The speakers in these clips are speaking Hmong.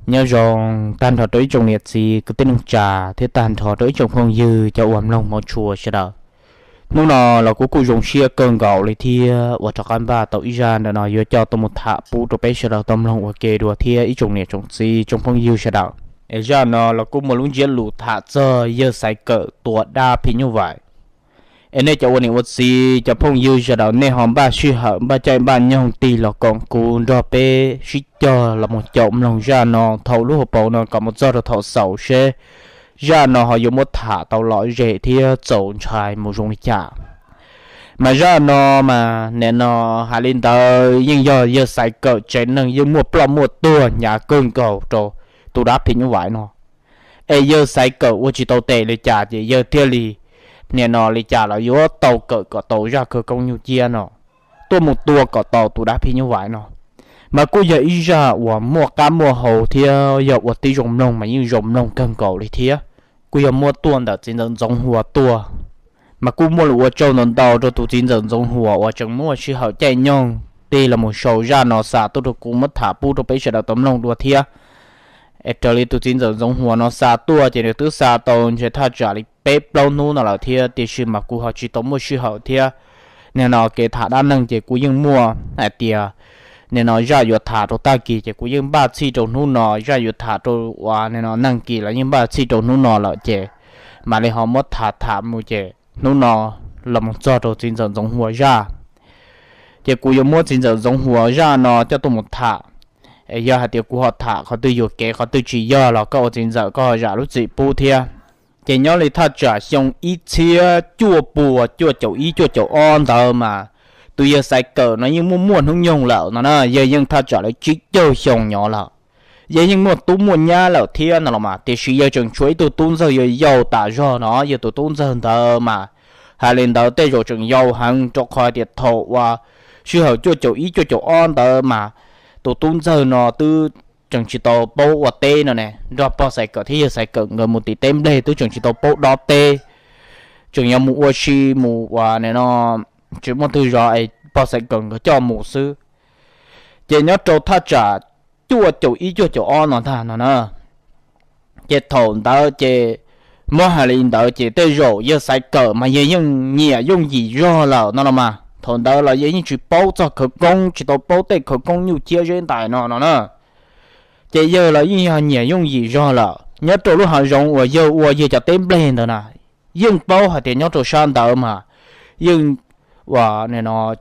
Nyob zoo tag nrho rau ib tsoom niam txiv kwv tij neej tsa thiab tag nrho rau ib tsoom phooj ywg cov uas mloog hmov tshua sawv daws. Hnub no los kuv kuj zoo siab kawg nkaus li thiab uas rov qab npaj tau ib zaj ntawm no yuav coj tuaj mus tham pub rau peb sawv daws tau mloog ua ke dua thiab ib tsoom niam tsoom txiv tsoom phooj ywg sawv daws. Es zaj no los kuj muaj lub ntsiab lus tham txog yawg Xaiv Kawm tua dab phim nyuj vais. Es nej cov ua niam ua txiv cov phooj ywg sawv daws nej ho npaj sij hawm npaj caij npaj nyoog tig los koom kuv nrog peb sib cog los mus caum mloog zaj no thaum lub hauv paus no kom mus txog rau thaum xaus seb zaj no ho yuav muab tham tau lom zem thiab txaus ntshai mus zoo li cas. Mas zaj no mas nim no hais li ntawd yeej yog yawg Xaiv Kawm tsev neeg yeej muaj ploj muaj tuag hnyav kawg nkaus rau tus dab phim nyuj vais no. Es yawg Xaiv Kawm ua tsis tau tes li cas ces yawg thiaj li nim no li cas los yuav tau kawm kom tau zaj khawv koob nyuj ciab no tuaj mus tua kom tau tus dab phim nyuj vais no. Mas kuj yog ib zaj uas muaj qab muaj hau thiab yog ua tib zoo mloog mas yeej zoo mloog kawg nkaus li thiab. Kuj yog muab tuaj ntawm txiv ntxawm Ntxoov Huas tuaj. Mas kuj muaj lus ua tsaug ntau ntau rau tus txiv ntxawm Ntxoov Huas uas tseem muaj sij hawm caij nyoog tig los mus sau zaj no xa tuaj rau kuv muab tham pub rau peb sawv daws tau mloog dua thiab. Es raws li tus txiv ntxawm Ntxoov Huas no xa tuaj ces nws twb xa tau ntshe thaj tsam li peb plaub hnub no lawm thiab tiam sis mas kuv ho tsis tau muaj sij hawm thiab. Nim no kev tham dab neeg ces kuv yeej muaj hais tias nim no zaj yuav tham rau tag kis ces kuv yeej npaj txhij rau hnub no, zaj yuav tham rau uas nim no nag kis los yeej npaj txhij rau hnub no lawm ces mam li ho muab tham tham mus ces hnub no los mus txog rau txiv ntxawm Ntxoov Huas zaj. Ces kuv yuav muab txiv ntxawm Ntxoov Huas zaj no coj tuaj mus tham. Es yog hais tias kuv ho tham qhov twg yuam kev qhov twg tsis yog los koj ua txiv ntxawm koj ho zam lub txim pub thiab. Ces nyob li thaj tsam xyoo ib txhiab cuaj puas cuaj caum ib cuaj caum ob ntawd mas tus yawg Xaiv Kawm no yeej muaj muaj hnub nyoog lawm no na, yawg yeej thaj tsam li tsib caug xyoo nyob lawm. Yawg yeej muaj tub muaj nyab lawm thiab no los mas tiam sis yawg tseem tshuav ib tug tub ntxawg yau yau tas zog no, yawg tus tub ntxawg ntawd mas hais li ntawd tej zaum tseem yau heev rau qhov tias thaum uas sij hawm cuaj caum ib cuaj caum ob ntawd mas tus tub ntxawg no twb tseem tsis tau paub ua teb no ne, nrog pog Xaiv Kawm thiab yawg Xaiv Kawm nkawd mus tim teb nplej twb tseem tsis tau paub dob teb, tseem yuav mus ua si mus uas nim no tsis muaj twg zov es pog Xaiv Kawm nkawd coj mus xwb. Ces nyob rau thaj tsam cuaj caum ib cuaj caum ob no ntag no na. Ces thaum ntawd ces muab hais li ntawd ces tej zaum yawg Xaiv Kawm mas yawg yeej nyiam yooj yim zog lawm no los mas thaum ntawd los yawg yeej tsis paub txog khawv koob, tsis tau paub tej khawv koob nyuj ciab zeb ntais no no na. Ces yawg los yeej yog nyiam yooj yim zog lawm, nyob rau lub hav zoov uas yawg ua yawg cov teb nplej ntawd na, yeej paub hais tias nyob rau sab ntawd mas yeej ua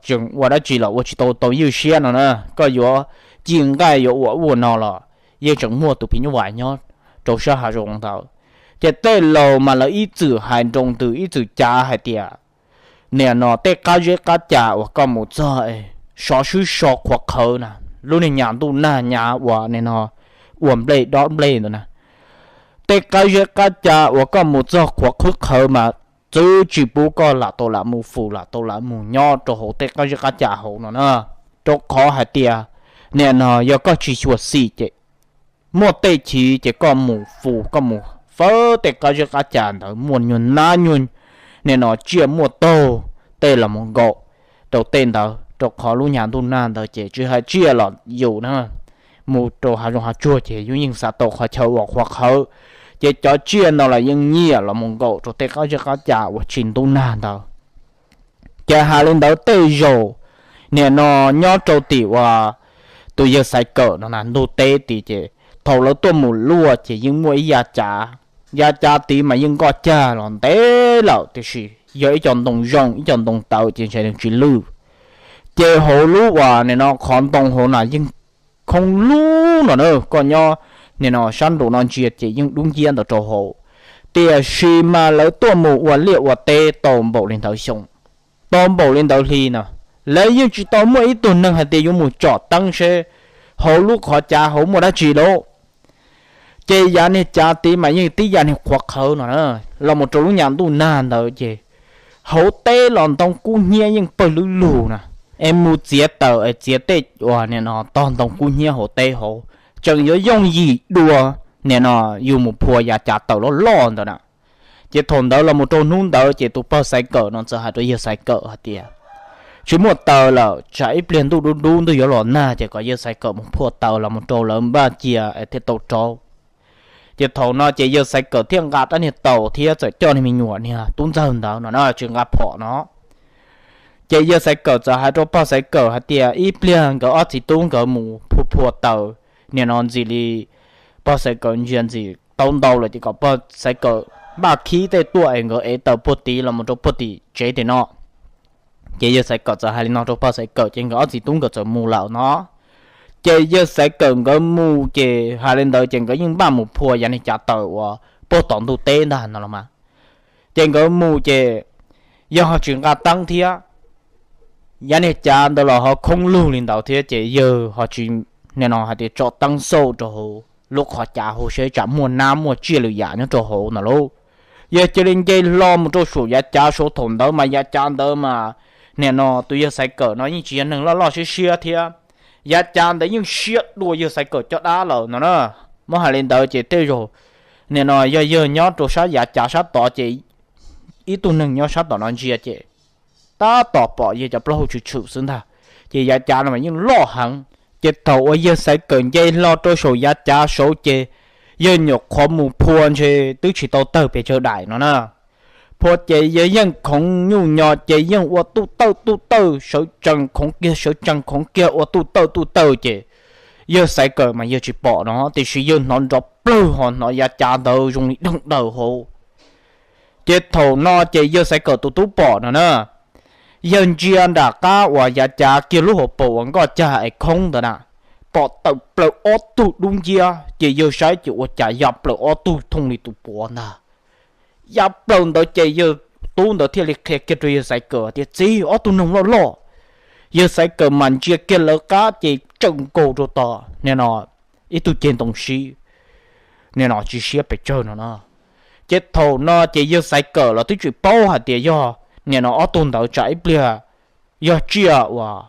tseem ua dab tsi los ua tsis tau tau ywj siab no na, koj yuav ci nqaij yuav ua ub ua no los yeej tseem muaj tus phim nyuj vais nyob rau sab hav zoov ntawd. Ces tej laus mas lawv ib txwm hais nroo ntws ib txwm cav hais tias nim no tej qab zeb qab ca uas koj mus txog sov swb so qhuav qhawv na, lub niag nyas ntuj nag nyas uas nim no ua nplej dob nplej ntawd na, tej qab zeb qab ca uas koj mus txog qhuav qhwb qhawv mas txwv tsis pub koj lam tau lam mus fum lam tau lam mus nyob rau hauv tej qab zeb qab ca hauv no na, rau qhov hais tias nim no yog koj tsis xyuam xim ces muaj tej chiv ces koj mus fum koj mus fawb tej qab zeb qab ca ntawd muaj nyuag nab nyuag nim no tsiaj muaj taug tej los mus nkaum rau tej ntawd, rau qhov lub nyas ntuj nag ntawd ces tsis hais tsiaj los yus na mus rau hav zoov hav tsuag ces yus yeej xav tau qhov chaw uas qhuav qhawv. Ces cov tsiaj no los yeej nyiam los mus nkaum rau tej qab zeb qab ca uas tsis ntub nag ntawd. Ces hais li ntawd tej zaum nim no nyob rau tim uas tus yawg Xaiv Kawm no na ntug teb tid ces thaum lawv tuaj mus luaj ces yeej muaj ib yav cav, yav cav tid mas yeej nkoj cag los ntev lawm tiam sis yog ib co ntoo zoo ib co ntoo tawv ces ntshe nws tsis lwj. Ces hauv lub uas nim no qhov ntoo hauv na yeej khoob lub no na, koj nyob nim no sab nraum no ntsia ces yeej dub nciab ntawd rau hauv. Tiam sis mas lawv tuaj mus ua liaj ua teb tau npaum li ntawd xyoo, tau npaum li ntawd hli no, lawv yeej tsis tau muaj ib tug neeg hais tias yuav mus tsom teeb seb hauv lub qhov cav hauv muaj dab tsi lauj. Ces yav niag cav tid mas yeej tib yav niag qhuav qhawv no na, los mus rau lub nyas ntuj nag ntawd ces hauv teb los ntoo kub hnyiab yeej pawg lwb lug na. Es mus txiav taws es txiav tej uas nim no tog ntoo kub hnyiab hauv teb hauv, tseem yuav yooj yim dua nim no yus mus phua yav cav taws loj loj ntawd na. Ces thaum ntawd los mus rau hnub ntawd ces tus pog Xaiv Kawm no txawm hais rau yawg Xaiv Kawm hais tias, tsis muaj taws lawm, tsam ib pliag ntuj dub dub ntuj yuav los nag ces kom yawg Xaiv Kawm mus phua taws los mus rau lawv npaj cia es thiaj tau rau. Ces thaum no ces yawg Xaiv Kawm thiaj nqa rab niag taus thiab txawm coj niag me nyuam niag tub ntxawg ntawd no na tsis nqa phom no. Ces yawg Xaiv Kawm txawm hais rau pog Xaiv Kawm hais tias ib pliag nkawd ob txiv tub nkawd mus phua phua taws, nim no ntxim li pog Xaiv Kawm ntsia ntxim tau ntau lawm ces kom pog Xaiv Kawm npaj khib tej tuaj es nkawd ev taws puag tid los mus rau puag tim tsev tim no. Ces yawg Xaiv Kawm txawm hais li no rau pog Xaiv Kawm ces nkawd ob txiv tub nkawd txawm mus lawm no. Ces yawg Xaiv Kawm nkawd mus ces hais li ntawd ces nkawd yeej npaj mus phua yav niag cav taws uas puag tom ntug teb ntag no los mas. Ces nkawd mus ces yawg ho tsis nqa teeb thiab, yav niag cav ntawd los ho khoob lug li ntawd thiab ces yawg ho tsis, nim no hais tias tso teeb xauj rau hauv lub qhov cav hauv seb tsam muaj nab muaj tsiaj lwm yam nyob rau hauv no lauj. Yawg cia li nce hlo mus rau saum yav cav saud, thaum ntawd mas yav cav ntawd mas nim no tus yawg Xaiv Kawm no yeej tsis yog neeg loj loj siab siab thiab, yav cav ntawd yeej siab dua yawg Xaiv Kawm caj dab lawm no na. Muab hais li ntawd ces tej zaum nim no yog yawg nyob rau sab yav cav sab tod ces ib tug neeg nyob sab tom no ntsia ces tab tom pom yawg cov plaub hau tshwm tshwm xwb ntag. Ces yav cav no mas yeej loj heev. Ces thaum uas yawg Xaiv Kawm nce hlo rau saum yav cav saud ces yawg nyuam qhuav mus phua ntshe twb tsis tau tawg pes tsawg daim no na. Phua ces yawg yeej khoov nyuj nyo ces yeej ua tuj tawj tuj tawj, sawv tsees khoov kiag sawv tsees khoov kiag ua tuj tawj tuj tawj ces yawg Xaiv Kawm mas yawg tsis pom no tiam sis yawg hnov nrov plawg ho hnov yav cav ntawd zoo li deeg daws hauv. Ces thaum no ces yawg Xaiv Kawm tus tub pom no na, yawg ntsia nram qab uas yav cav kiag lub hauv paus uas nkoj cag es khoob ntawd na, pom tawm plaws ob tug dub nciab ces yawg saib ces ua cas ya plaws ob tug thooj li tus puav ntag. Ya plaws ntawd ces yawg tub ntawd thiaj li qhia kiag rau yawg Xaiv Kawm tias txiv, ob tug noog loj loj. Yawg Xaiv Kawm mas ntsia kiag lawv qab ces tsawm nkaus rau tom nim no ib tug ceg ntoo sib, nim no tsis siab pes tsawg no no. Ces thaum no ces yawg Xaiv Kawm los twb tsis paub hais tias yog nim no ob tug ntawd tsam ib pliag yog tsiaj uas,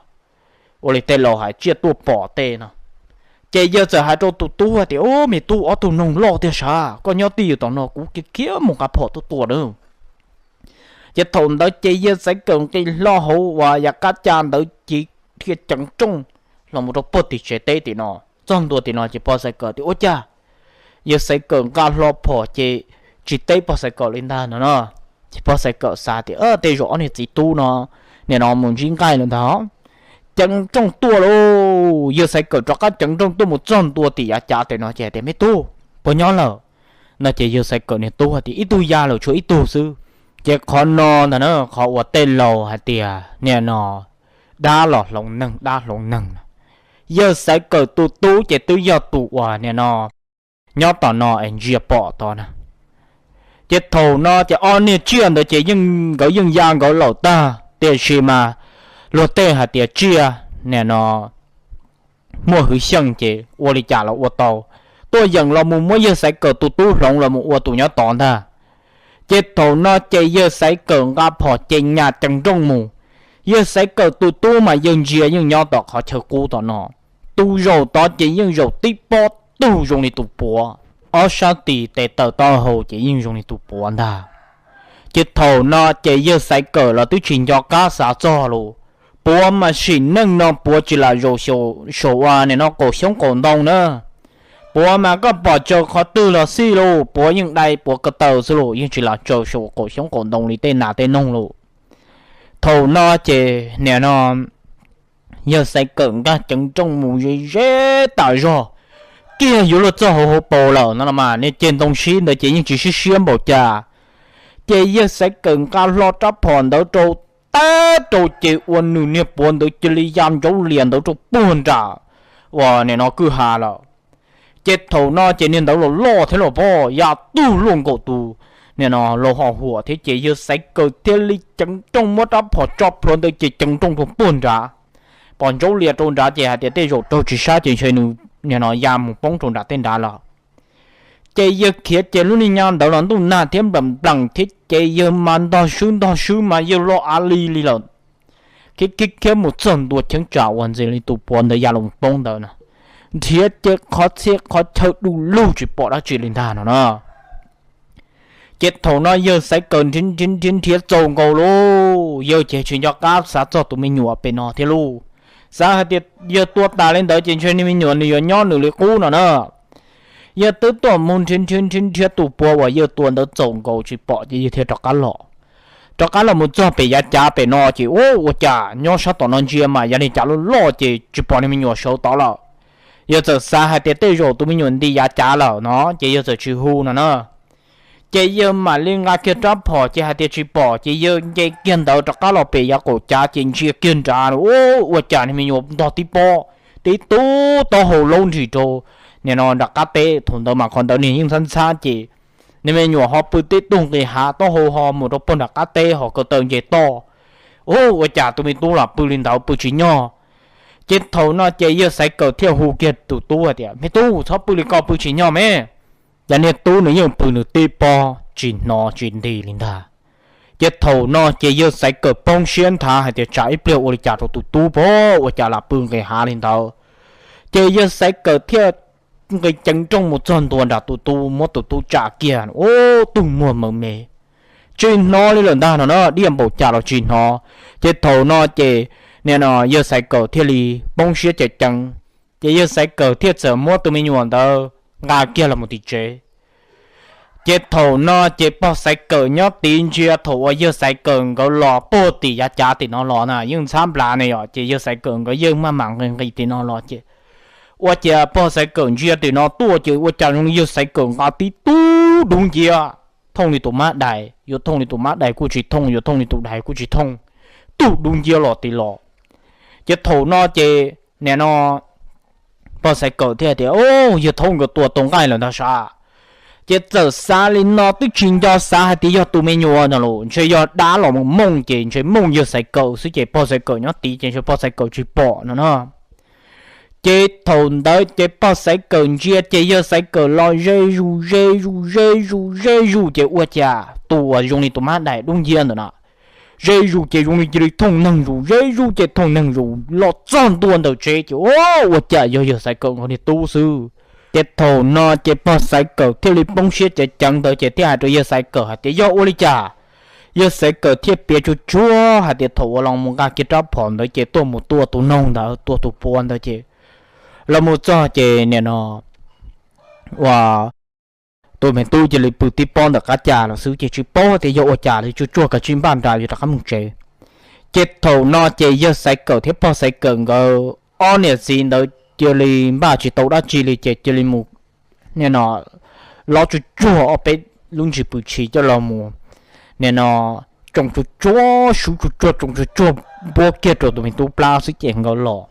ua li tej laus hais tsiaj tuaj pom tej no. Ces yawg txawm hais rau tus tub hais tias ub me tub, ob tug noog loj tiag sav, koj nyob tij yus tom no kuv kiag khiav mus nqa phom tuaj tua na. Ces thaum ntawd ces yawg Xaiv Kawm nqis hlo hauv uas yav qab cav ntawd ces dhia ceev rooj los mus rau puag tim tsev teb tim no. Txog ntua tim no ces pog Xaiv Kawm tias ua cas, yawg Xaiv Kawm nqa hlo phom ces tsis teb pog Xaiv Kawm li ntag no no. Ces pog Xaiv Kawm xav tias tej zaum ob niag txiv tub no nim no mus ntsib nqaij lawm ntag. Ceev rooj tuaj lauj, yawg Xaiv Kawm rov qab ceev rooj tuaj mus txog ntua tim yav cav tim no ces hais tias me tub, puas nyob lawm no ces yawg Xaiv Kawm niag tub hais tias ib tug ya lawm tshuav ib tug xwb. Ces qhov no ntag na qhov uas tej laus hais tias nim no dab los hloov neeg dab hloov neeg no. Yawg Xaiv Kawm tus tub ces twb yog tus uas nim no nyob tom no es ntsia pom tod na. Ces thaum no ces ob niag tsiaj ntawd ces yeej nkawd yeej ya nkawd lawm tag tiam sis mas luag tej hais tias tsiaj nim no muaj hwv xyeej ces ua li cas los ua tau, tuaj yeem los mus muab yawg Xaiv Kawm tus tub hloov los mus ua tus nyob tod ntag. Ces thaum no ces yawg Xaiv Kawm nqa phom ces nyas ceev nrooj mus. Yawg Xaiv Kawm tus tub mas yawg ntsia yeej nyob tom qhov chaw qub tom no. Tus zaum tod ces yeej zaum tib pob tug zoo li tus puav, ob sab tis tes taw taub hau ces yeej zoo li tus puav ntag. Ces thaum no ces yawg Xaiv Kawm los twb tsis nco qab xav txog lus, puav mas sim neej no puav tsis lam zaum saum ua nim no qaum xyoob qaum ntoo na. Puav mas koj pom tsaws qhov twg los xij lus, puav yeej dai puav ko taw xwb lus, yeej tsis lam tsaws saum qaum xyoob qaum ntoo li tej nas tej noog lus. Thaum no ces nim no yawg Xaiv Kawm nkag ceev nrooj mus ze ze tas zog, kiag yuav luag txog hauv hauv paus lawm no los mas niag ceg ntoo sib ntawd ces yeej tsis sib siab npaum cas. Ces yawg Xaiv Kawm nqa hlo rab phom ntawd rau, tab rau ces ua nws niag puav ntawd cia li ya ntsaub lias ntawd rau puag nram uas nim no kwj ha lawm. Ces thaum no ces niag ntawd los loj thiab los pob ya tug luaj nkaum tus nim no laus ho huam thiab ces yawg Xaiv Kawm thiaj li ceev nrooj muab rab phom tso plhuav ntawd ces ceev nrooj rau puag nrad. Pom ntsaub lias rau nrad ces hais tias tej zaum raug tsis sab ces ntshe nws nim no ya mus poob rau nram tej nrad lawm. Ces yawg khiav ces lub niag nya ntawd los ntuj nag thiab nplees nplees thiab ces yawg mas ntog swb ntog swb mas yawg loj av li li lawm. Khiav khiav khiav mus txog ntua cheeb tsam uas ntxim li tus puav ntawd ya los poob ntawd na, nrhiav ces qhov txhia qhov chaw du lug tsis pom dab tsi li ntag no na. Ces thaum no yawg Xaiv Kawm nrhiav nrhiav nrhiav txaus nkaus lauj, yawg ces tsis nco qab xav txog tus me nyuam pem no thiab lauj. Xav hais tias yawg tua tas li ntawd ces ntshe niag me nyuam nws yuav nyob nws li qub no na. Yawg twb tuaj mus nrhiav nrhiav nrhiav nrhiav tus puav uas yawg tua ntawd txaus nkaus tsis pom ces yawg thiaj rov qab los. Rov qab los mus txog pem yav cav pem no ces ua cas nyob sab tom no ntsia mas yav li cav loj loj ces tsis pom niag me nyuam sawv tod lawm. Yawg txawm xav hais tias tej zaum tus me nyuam nti yav cav lawm no ces yawg txawm tsis hu no na. Ces yawg mam li nqa kiag rab phom ces hais tias tsis pom ces yawg nce kiag ntawd rov qab los pem yav qaum cav ces ntsia kiag nrad, ua cas niag me nyuam ntog tib pob, tib tug taub hau laub nrig rau nim no nram qab teb. Thaum ntawd mas qhov ntawd niag yeej ntxhab ntxhab ces niag me nyuam ho pw tib tug nqis hav, taub hau ho mus rau pog nram qab teb ho ko taw nce toj. Ua cas tus me tub los pw li ntawd pw tsis nyog. Ces thaum no ces yawg Xaiv Kawm thiaj hu kiag tus tub hais tias, me tub, txhob pw li ko, pw tsis nyog me. Ces niag tub nws yeej pw nws tib pob tsis hnov tsis nti li ntag. Ces thaum no ces yawg Xaiv Kawm poob siab nthav hais tias tsam ib pliag ua li cas rau tus tub pog, ua cas lam pw nqis hav li ntawd. Ces yawg Xaiv Kawm thiaj nqis ceev nrooj mus txog ntua nram tus tub, muab tus tub tsa kiag, ua tug muag maws me, tsis hnov li lawm ntag no na, diaj npaum cas los tsis hnov. Ces thaum no ces nim no yawg Xaiv Kawm thiaj li poob siab ceev ceev. Ces yawg Xaiv Kawm thiaj txawm muab tus me nyuam ntawd nqa kiag los mus tim tsev. Ces thaum no ces pog Xaiv Kawm nyob tid ntsia thaum uas yawg Xaiv Kawm nkawd los puag tim yav cav tim no los na, yeej ntxhab nplas ne yom, ces yawg Xaiv Kawm nkawd yeej maj mam nqis nqis tim no los ces ua cas pog Xaiv Kawm ntsia tim no tuaj ces ua cas zoo li yawg Xaiv Kawm nqa tib tug dub nciab, thooj li tus mab dais, yuav thooj li tus mab dais kuj tsis thooj, yuav thooj li tus dais kuj tsis thooj, tug dub nciab los tim los. Ces thaum no ces nim no pog Xaiv Kawm thiaj tias, o, yawg thaub nkawd tua tau nqaij lawm ntag sav. Ces txawm xav li no twb tsis nco xav hais tias yog tus me nyuam no los ntshe yog dab los mus mooj ces ntshe mooj yawg Xaiv Kawm xwb ces pog Xaiv Kawm nyob tid ces ntshe pog Xaiv Kawm tsis pom no na. Ces thaum ntawd ces pog Xaiv Kawm ntsia ces yawg Xaiv Kawm los ze zus ze zus ze zus ze zus ces ua cas tus uas zoo li tus mab dais dub nciab ntawm no ze zus ces zoo li cia li thooj neeg zus, ze zus ces thooj neeg zus los txog ntua ntawm tsev ces ua cas yog yawg Xaiv Kawm nkawd niag tub xwb. Ces thaum no ces pog Xaiv Kawm thiaj li poob siab ceev ceev ntawd ces thiaj hais rau yawg Xaiv Kawm hais tias yog ua li cas. Yawg Xaiv Kawm thiaj piav tsuag tsuag hais tias thaum uas los mus nqa kiag rab phom ntawd ces tuaj mus tua tus noog ntawd, tua tus puav ntawd ces los mus txog ces nim no ua tus me tub cia li pw tib pob ntawm qab cas los xwb ces tsis paub tias yog ua cas li, tsuag tsuag kav tsij npaj nra yuav rov qab mus tsev. Ces thaum no ces yawg Xaiv Kawm thiab pog Xaiv Kawm nkawd ob niam txiv ntawd cia li npaj tsis tau dab tsi li ces cia li mus nim no lov tsuag tsuag ob peb lub ntsis pw tshis coj los mus nim no tsoo tsuag tsuag, sub tsuag tsuag, tsoo tsuag tsuag npuab kiag rau tus me tub plab xwb ces nkawd los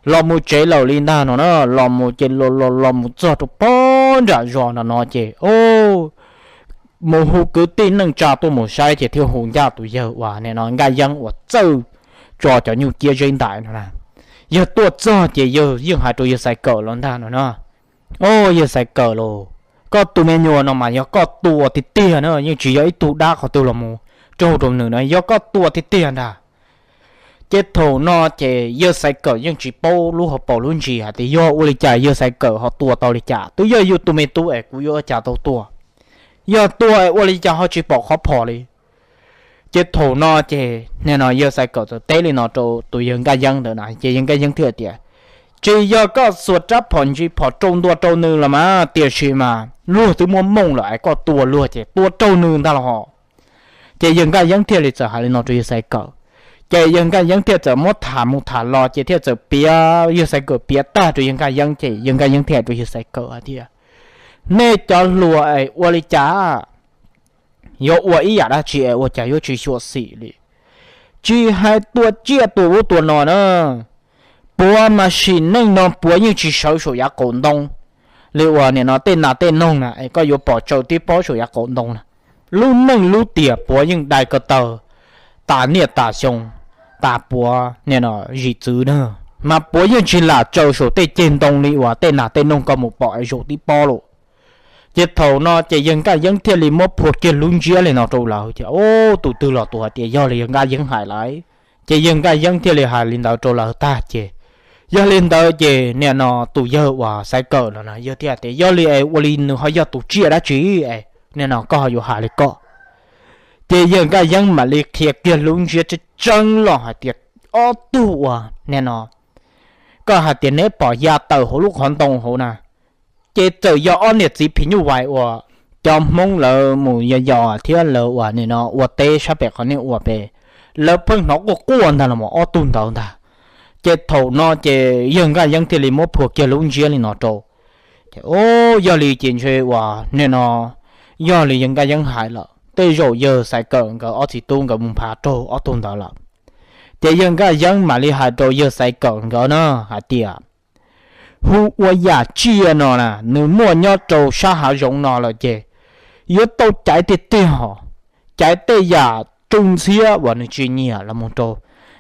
los mus tsev lawm li ntag no na. Los mus ces los los los mus txog rau pob nram zos no no ces mus hu kwv tij neej tsa tuaj mus saib ces thiaj hu ncaj tus yawg uas nim no Nkaj Yeeb uas txawj tso cov nyuj ciab zeb ntais no na. Yawg tuaj txog ces yawg yeej hais rau yawg Xaiv Kawm los ntag no na, o, yawg Xaiv Kawm lauj, koj tus me nyuam no mas yog koj tua tiag tiag na, yeej tsis yog ib tug dab qhov twg los mus raug rau nws na, yog koj tua tiag tiag ntag. Ces thaum no ces yawg Xaiv Kawm yeej tsis paub lub hauv paus lub ntsis hais tias yog ua li cas yawg Xaiv Kawm ho tua tau li cas, twb yog yus tus me tub es kuv yuav ua cas tau tua, yog tua es ua li cas ho tsis pom qhov phom li. Ces thaum no ces nim no yawg Xaiv Kawm txawm teb li no rau tus yawg Nkaj Yeeb ntawd na ces yawg Nkaj Yeeb thiaj tias, tsis yog koj xuas rab phom ntsis phom rau ntua rau nws los mas, tiam sis mas luag twb muab mooj lawm es koj tua luag ces tua raug nws ntag los ho. Ces yawg Nkaj Yeeb thiaj li txawm hais li no rau yawg Xaiv Kawm. Ces yawg Nkaj Yeeb thiaj txawm muab tham mus tham los ces thiaj txawm piav, yawg Xaiv Kawm piav tag rau yawg Nkaj Yeeb ces yawg Nkaj Yeeb thiaj hais rau yawg Xaiv Kawm hais tias, nej cov hluas es ua li cas yuav ua ib yam dab tsi es ua cas yuav tsis xyuam xim li. Tsis hais tua tsiaj tua ub tua no na, puav mas sim neej no puav yeej tsis sawv saum yav qaum ntoo li uas nim no tej nas tej noog na es koj yuav pom tsaws tib pob saum yav qaum ntoo na. Lub neej lub tiam puav yeej dai ko taw tas niaj tas xyoo, tas puav nim no zim txwv na, mas puav yeej tsis lam tsaws saum tej ceg ntoo li uas tej nas tej noog koj mus pom es zaum tib pob lauj. Ces thaum no ces yawg Nkaj Yeeb thiaj li muab phua kiag lub ntsiab li no rau lawv tias, o, tus twg los tus hais tias yog li yawg Nkaj Yeeb hais lawm. Ces yawg Nkaj Yeeb thiaj li hais li ntawd rau lawv tag ces, yog li ntawd ces nim no tus yawg uas Xaiv Kawm no na yawg thiaj tias yog li es ua li nws ho yog tus tsiaj dab tsi es nim no koj ho yuav hais li koj. Ces yawg Nkaj Yeeb mam li qhia kiag lub ntsiab tseeb tseeb los hais tias, ob tug uas nim no koj hais tias neb pom ya tawm hauv lub qhov ntoo hauv na, ces txawm yog ob niam txiv phim nyuj vais uas cov Hmoob lawv mus yos yos thiab lawv uas nim no ua teb sab pem qhov nej ua pem, lawv pheej hnov quaj quaj ntag los mas ob tug ntawd ntag. Ces thaum no ces yawg Nkaj Yeeb thiaj li muab phua kiag lub ntsiab li no rau. Ces o, yog li ces ntshe uas nim no yog li yawg Nkaj Yeeb hais lawm, tej zaum yawg Xaiv Kawm nkawd ob txiv tub nkawd mus nphav raug ob tug ntawd lawm. Ces yawg Nkaj Yeeb mam li hais rau yawg Xaiv Kawm nkawd na hais tias, hu ua yam tsiaj no na nws muaj nyob rau sab hav zoov no lawm ces yuav tau caiv tiag tiag hos, caiv tej yam tsuj ntxhiab uas nws tsis nyiam los mus rau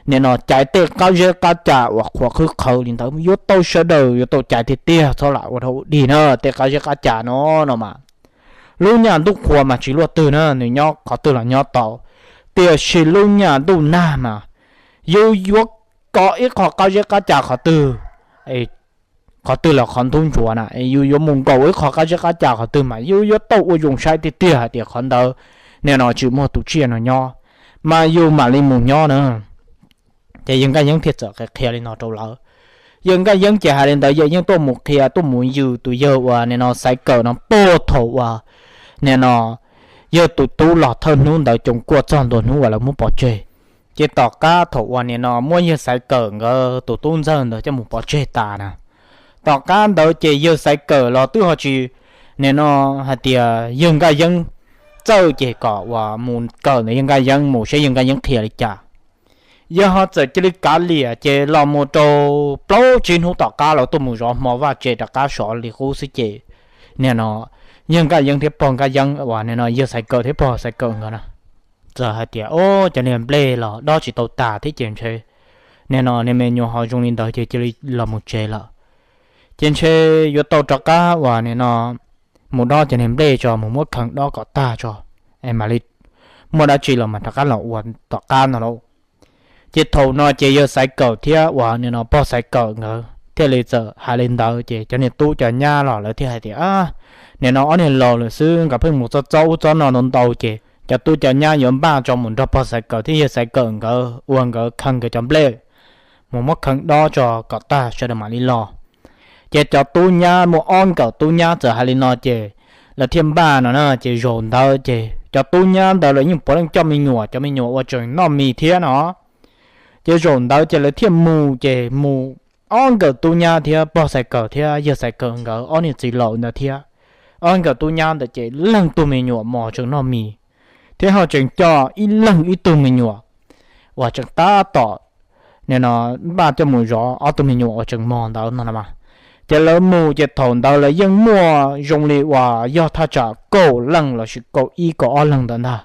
nim no caiv tej qab zeb qab ca uas qhuav qhwb qhawv li ntawd yuav tau sawv daws yuav tau caiv tiag tiag, txhob lam ua rau ua dig na tej qab zeb qab ca no no mas. Lub nyam ntuj qhua mas tsis luaj twg na, nws nyob qhov twg los nyob tau, tiam sis lub nyam ntuj nag mas yus yuav kov ib qho qab zeb qab ca qhov twg, qhov twg los qhov ntub ntsuav na, yus yuav mus nkaum ib qho qab zeb qab ca qhov twg mas yus yuav tau ua zoo saib tiag tiag hais tias qhov ntawd nim no tsis muaj tus tsiaj no nyob, mas yus mam li mus nyob na. Ces yawg Nkaj Yeeb thiaj txawm qhia li no rau lawv. Yawg Nkaj Yeeb ces hais li ntawd, yawg yeej tuaj mus qhia tuaj mus yws tus yawg uas nim no Xaiv Kawm no puag thaum uas nim no yawg tus tub los thawj hnub ntawd coom kuaj txog ntua hnub uas lawv muab pov tseg. Ces tom qab thaum uas nim no muab yawg Xaiv Kawm nkawd tus tub ntxawg ntawd coj mus pov tseg tas na, tom qab ntawd ces yawg Xaiv Kawm los twb ho tsis nim no hais tias yawg Nkaj Yeeb txawj ces kom uas mus kawm ntawm yawg Nkaj Yeeb mus saib yawg Nkaj Yeeb qhia li cas. Yawg ho txawm cia li kav liam ces los mus rau plaub tsib hnub tom qab los tuaj mus zov hmo vaj tse rov qab sov li qub xwb ces nim no yawg Nkaj Yeeb thiab pog Nkaj Yeeb uas nim no yawg Xaiv Kawm thiab pog Xaiv Kawm nkawd na txawm hais tias, o, cov niag nplej los dob tsis tau tas thiab ces ntshe nim no niag me nyuam ho zoo li ntawd ces cia li los mus tsev lawm. Ces ntshe yuav tau rov qab uas nim no mus dob cov niag nplej tso, mus muab kheev dob kom tag tso, es mam li muaj dab tsi los mas rov qab los ua tom qab no lauj. Ces thaum no ces yawg Xaiv Kawm thiab uas nim no pog Xaiv Kawm nkawd thiaj li txawm hais li ntawd ces cov niag tub cov nyab los lawv thiaj hais tias, nim no ob niag laus lawm xwb, nkawd pheej mus txob txob ub txob no ntau ntau ces cov tub cov nyab yuav npaj tso mus nrog pog Xaiv Kawm thiab yawg Xaiv Kawm nkawd ua nkawd kheev nkawd cov nplej, mus muab kheev dob tso kom tag sawv daws mam li los. Ces cov tub nyab muaj ob nkawm tub nyab txawm hais li no ces lawv thiaj npaj no na ces zaum ntawd ces cov tub nyab ntawd lawv yeej puav leej coj me nyuam, cov me nyuam uas tseem noj mis thiab no. Ces zaum ntawd ces lawv thiaj mus ces mus ob nkawm tub nyab thiab pog Xaiv Kawm thiab yawg Xaiv Kawm nkawd ob niag txiv laus ntawd thiab ob nkawm tub nyab ntawd ces leej tug me nyuam mos tseem noj mis, thiab ho tseem coj ib leeg ib tug me nyuam uas tseem tab tom nim no npaj coj mus zov ob tug me nyuam uas tseem mos ntawd no mas. Ces lawv mus ces thaum ntawd lawv yeej muaj zoo li uas yog thaj tsam kaum leej lossis kaum ib kaum ob leeg ntawd ntag.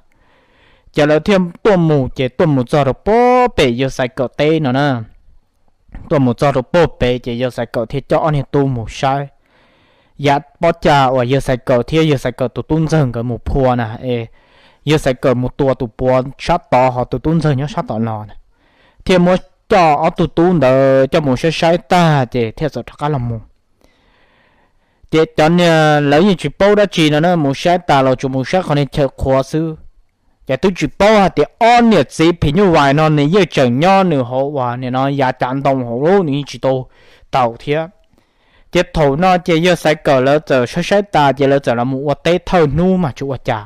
Ces lawv thiaj tuaj mus ces tuaj mus txog rau puag pem yawg Xaiv Kawm teb no na. Tuaj mus txog rau puag pem ces yawg Xaiv Kawm thiaj coj ob niag tub mus saib yav pob cag uas yawg Xaiv Kawm thiab yawg Xaiv Kawm tus tub ntxawg nkawd mus phua na es yawg Xaiv Kawm mus tua tus puav sab tod ho tus tub ntxawg nyob sab tom no na. Thiaj muab coj ob tug tub ntawd coj mus saib saib tag ces thiaj txawm rov qab los mus. Ces cov niag lawv yeej tsis paub dab tsi no na, mus saib tas los tsuas mus saib qhov niag chaw qhuav xwb. Ces twb tsis paub hais tias ob niam txiv phim nyuj vais no nws yeej tseem nyob nws hauv uas nim no yav cav ntoo hauv lub nws yeej tsis tau taus thiab. Ces thaum no ces yawg Xaiv Kawm lawv txawm saib saib tas ces lawv txawm los mus ua teb thawj hnub mas tsis ua cas.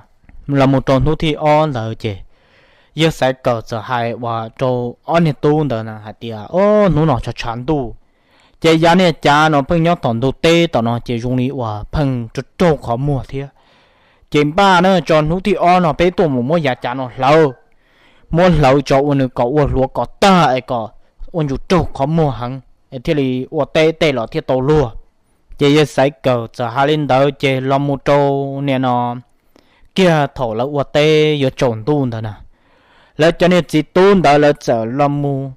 Los mus rau hnub thib ob ntawd ces yawg Xaiv Kawm txawm hais uas rau ob niag tub ntawd hais tias, o, hnub no tshav tshav ntuj, ces yav niag cav no pheej nyob tom ntug teb tom no ces zoo li uas pheej raug raug qhov muag thiab. Ces npaj na tso hnub thib ob no peb tuaj mus muab yav cav no hlawv, muab hlawv tso ua nws kom ua hluav kom tag es kom ua ntsum raug qhov muag heev es thiaj li ua teb tej los thiaj tau luag. Ces yawg Xaiv Kawm txawm hais li ntawd ces los mus rau nim no kiag thaum lawv ua teb yuav tsaus ntuj ntawd na, lawv cov niag txiv tub ntawd lawv txawm los mus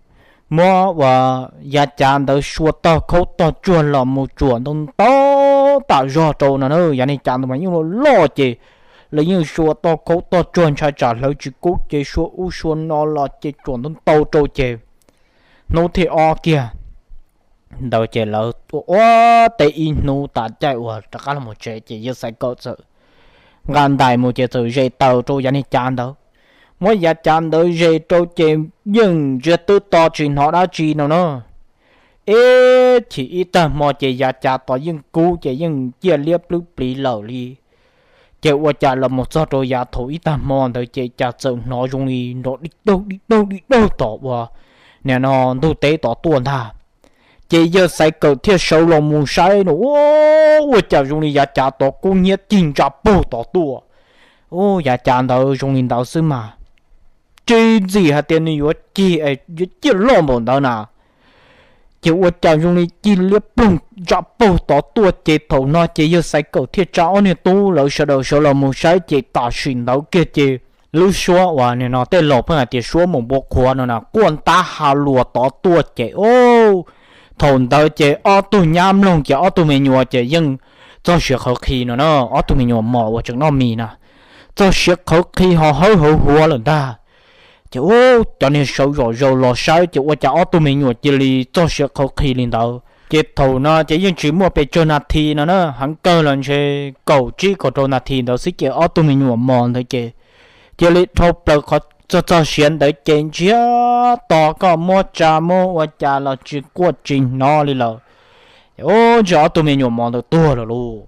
muab uas yav cav ntawd sua tog khaub tog tsuag los mus tsuam ntau ntau tam zog rau no na. Yav niag cav ntawd mas yeej loj loj ces lawv yeej sua tog khaub tog tsuag ntshai tsam hlawv tsis kub ces sua ub sua no los ces tsuam ntau ntau rau ces hnub thib ob kiag ntawd ces lawv ua ua teb ib hnub tas caij uas rov qab los mus tsev ces yawg Xaiv Kawm txawm nqa ntais mus ces txawm zes taws rau yav niag cav ntawd. Muab yav cav ntawd zes rau ces yeej ntsiag twb to tsis hnov dab tsi no na. Ib chim ib tag hmo ces yav cav tod yeej kub ces yeej ciaj liab plwb pliv lawm li. Ces ua cas los mus txog rau yav thaum ib tag hmo ntawd ces cas txawm hnov zoo li nrov dig daug dig daug dig daug tom uas nim no ntug teb tod tuaj ntag. Ces yawg Xaiv Kawm thiaj sawv los mus saib no, ua cas zoo li yav cav tod kub hnyiab cig ntsa paug tod tuaj. Yav cav ntawd zoo li ntawd xwb mas, tsis ntxim hais tias nws yuav cig, yuav ciaj loj npaum ntawd na. Ces ua cas zoo li cig liab ploog ntsa paug tod tuaj. Ces thaum no ces yawg Xaiv Kawm thiaj tsa ob niag tub lawv sawv daws sawv los mus saib ces tam sim ntawd kiag ces lub suab uas nim no tej laus pheej hais tias suab mus npua qhuav no na quaj ntab ha luas tod tuaj ces, thaum ntawd ces ob tug nyab mloog ces ob tug me nyuam ces yeej txog siav qhawv qhi no na, ob tug me nyuam mos uas tseem noj mis na, txog siav qhawv qhi ho hawb hawv huav lawm ntag. Ces cov niag sawv zom zaws los saib ces ua cas ob tug me nyuam cia li txog siav qhawv qhi li ntawd. Ces thaum no ces yeej tsis muaj pes tsawg nas this no na, heev kawg los ntshe kaum tsib kaum rau nas this ntawd xwb ces ob tug me nyuam mos ntawd ces cia li dhau plaws qhov txog txog siav ntawd ces ntsiag to, koj muab tsa muab ua cas los tsis quaj tsis hnov li lawm. Ces ntshe ob tug me nyuam mos ntawd tuag lawm lauj.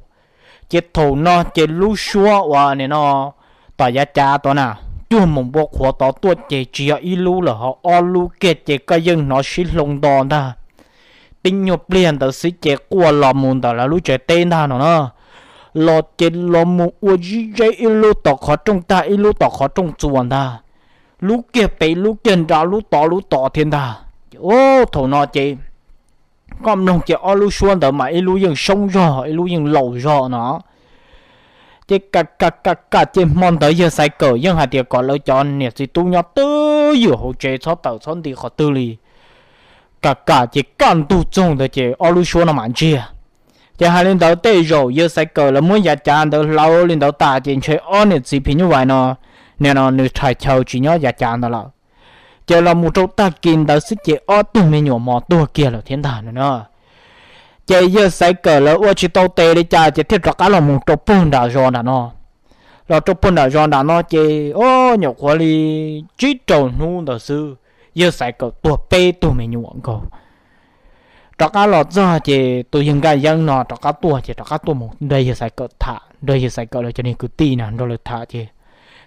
Ces thaum no ces lub suab uas nim no tom yav cav tod na, cuag mus npua qhuav tod tuaj ces tsis yog ib lub lawm ho ob lub kiag ces koj yeej hnov sib hloov nto ntag. Tib nyuag pliag ntawd xwb ces quaj los mus ntawm lawv lub tsev teb ntag no na. Los ces los mus ua zib zeb ib lub tom qhov rooj tag ib lub tom qhov rooj txuas ntag. Lub kiag pem lub kiag nrad lub tod lub tod thiab ntag. Ces thaum no ces koj mloog ces ob lub suab ntawd mas ib lub yeej soob zog ib lub yeej laus zog no. Ces kam kam kam kam ces hmo ntawd yawg Xaiv Kawm yeej hais tias kom lawv cov niam txiv tub nyob twj ywm hauv tsev txhob tawm txhob nti qhov twg li. Kam kam ces kaj ntug txoog ntawd ces ob lub suab no mam ntsiag. Ces hais li ntawd tej zaum yawg Xaiv Kawm lawv muab yav cav ntawd hlawv li ntawd tas ces ntshe ob niam txiv phim nyuj vais no, nim no nws rhais chaw tsis nyob yav cav ntawd lawm. Ces los mus rau tag kis ntawd xwb ces ob tug me nyuam mos tuag kiag lawm thiab ntag no na. Ces yawg Xaiv Kawm lawv ua tsis tau tes li cas ces thiaj rov qab los mus rau puag nram zos nram no. Los rau puag nram zos nram no ces o, nyuam qhuav li tsib rau hnub ntawd xwb, yawg Xaiv Kawm tuag peb tug me nyuam nkaus. Rov qab los txog ces tus yawg Nkaj Yeeb no rov qab tuaj ces rov qab tuaj mus nrog yawg Xaiv Kawm tham, nrog yawg Xaiv Kawm lawv cov niag kwv tij na nrog lawv tham ces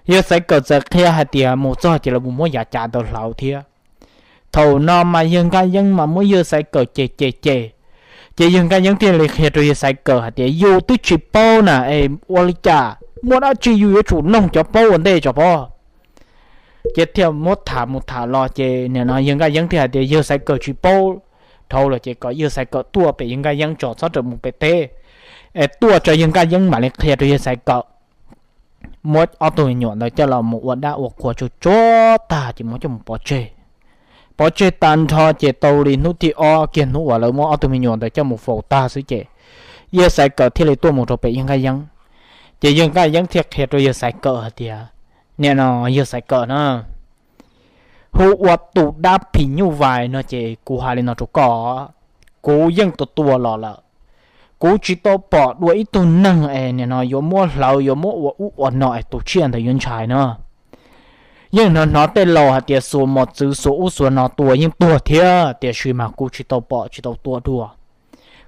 yawg Xaiv Kawm txawm qhia hais tias mus txog ces lawv mus muab yav cav ntawd hlawv thiab. Thaum no mas yawg Nkaj Yeeb mas muab yawg Xaiv Kawm cem cem cem, ces yawg Nkaj Yeeb thiaj li qhia rau yawg Xaiv Kawm hais tias yus twb tsis paub na es ua li cas muaj dab tsi yus yuav tsum noog cov paub ua ntej tso pob. Ces thiaj muab tham mus tham los ces nim no yawg Nkaj Yeeb thiaj hais tias yawg Xaiv Kawm tsis paub dhau lawm ces kom yawg Xaiv Kawm tuaj pem yawg Nkaj Yeeb tso txhob rawm mus pem teb, es tuaj tso yawg Nkaj Yeeb mam li qhia rau yawg Xaiv Kawm. Muab ob tug me nyuam ntawd coj los mus ua dab ua qhua tsuag tsuag tag ces muab coj mus pov tseg. Pov tseg tag nrho ces tau li hnub thib ob kiag hnub uas lawv muab ob tug me nyuam ntawd coj mus faus tag xwb ces yawg Xaiv Kawm thiaj li tuaj mus rau pem yawg Nkaj Yeeb. Ces yawg Nkaj Yeeb thiaj qhia rau yawg Xaiv Kawm hais tias, nim no yawg Xaiv Kawm na, hu ua tus dab phim nyuj vais no ces kuv hais li no rau koj, kuv yeej tua tua los lawm, kuv tsis tau pom dua ib tug neeg es nim no yuav muab hlawv yuav muab ua ub ua no es tus tsiaj ntawd yuav ntshai na. Yeej hnov hnov tej laus hais tias xuas mos txwv xuas ub xuas no tua yeej tuag thiab tiam sis mas kuv tsis tau pom tsis tau tua dua.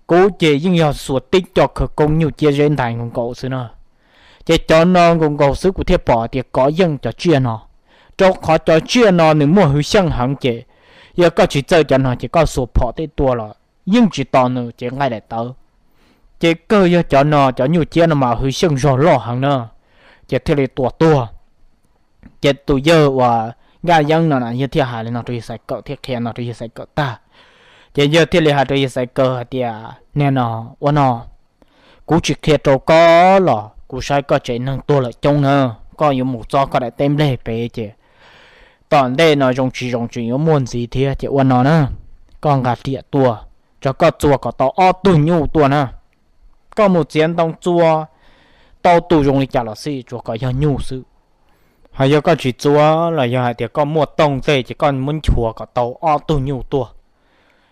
Kuv ces yeej yog xuas tib co khawv koob nyuj ciab zeb ntais nkaus nkaus xwb na. Ces cov no nkaus nkaus xwb kuv thiaj pom hais tias kov yeej cov tsiaj no, rau qhov cov tsiaj no nws muaj hwj xyeej heev ces yog koj tsis txawj cov no ces koj xuas phom tej tua los yeej tsis tos nws ces nqaij daim tawv. Ces kawg yog cov no cov nyuj ciab no mas hwj xyeej zog loj heev na, ces thiaj li tua tuag. Ces tus yawg uas Nkaj Yeeb no yawg thiaj hais li no rau yawg Xaiv Kawm thiab qhia no rau yawg Xaiv Kawm tag. Ces yawg thiaj li hais rau yawg Xaiv Kawm hais tias, nim no ua no, kuv tsis qhia rau koj los kuv saib koj tsev neeg tuag lawm coob na, koj yuav mus txob koj daim teb nplej pem ces tom ntej no zoo tsis zoo tseem yuav muaj ntxiv thiab ces ua no na, koj nqa riam tuaj, tso koj txua kom tau ob tug nyuj tuaj na. Koj mus txiav ntoo txua tau tus zoo li cas los xij tsuas kom yog nyuj xwb. Ho yog koj tsis txua los yog hais tias koj muaj tooj tej ces koj muab nchuav kom tau ob tug nyuj tuaj.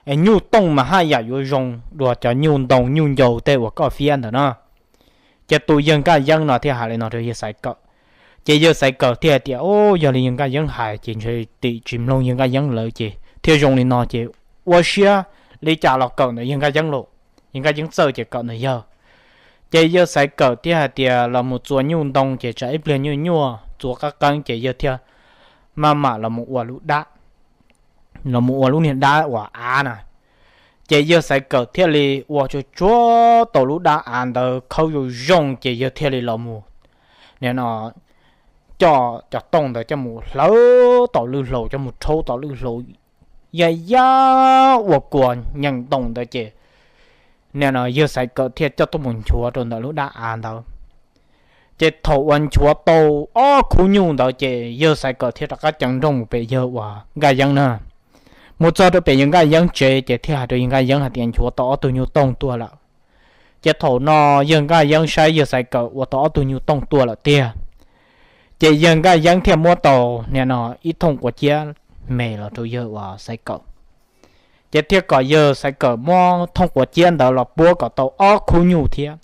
Es nyuj tooj mas haj yam yuav zoo dua cov nyuj ntoo nyuj ncau tej uas koj fiab ntawd na. Ces tus yawg Nkaj Yeeb no thiaj hais li no rau yawg Xaiv Kawm. Ces yawg Xaiv Kawm thiaj hais tias, Au, yog li yawg Nkaj Yeeb hais ces ntshe tim tsis mloog yawg Nkaj Yeeb lawv ces thiaj zoo li no ces ua siab li cas los kawm ntawm yawg Nkaj Yeeb los, yawg Nkaj Yeeb txawj ces kawm ntawm yawg. Ces yawg Xaiv Kawm thiaj hais tias los mus txua nyuj ntoo ces tsam ib pliag nyuaj nyuaj txua qab qeeb ces yawg thiaj maj mam los mus ua lub dab, los mus ua lub niag dab uas av na. Ces yawg Xaiv Kawm thiaj li ua tsuag tsuag tau lub dab av ntawd khawb zoo zoo ces yawg thiaj li los mus, nim no, coj cov tooj ntawd coj mus hlawv tau lwj hlau, coj mus rhaub tau lwj hlau yaj yaj ua kua nyeem ntoo ntawd ces nim no yawg Xaiv Kawm thiaj coj tuaj mus nchuav rau ntawm lub dab av ntawd. Ces thaum uas nchuav tau ob khub nyuj ntawd ces yawg Xaiv Kawm thiaj rov qab ceev nrooj mus pem yawg uas Nkaj Yeeb na. Mus txog rau pem yawg Nkaj Yeeb tsev ces thiaj hais rau yawg Nkaj Yeeb hais tias nchuav tau ob tug nyuj tooj tuaj lawm. Ces thaum no yawg Nkaj Yeeb saib yawg Xaiv Kawm ua tau ob tug nyuj tooj tuaj lawm tiag, ces yawg Nkaj Yeeb thiaj muab tau nim no ib thooj quav ciab me los rau yawg uas Xaiv Kawm. Ces thiaj kom yawg Xaiv Kawm muab thooj quav ciab ntawd los puab kom tau ob khub nyuj thiab.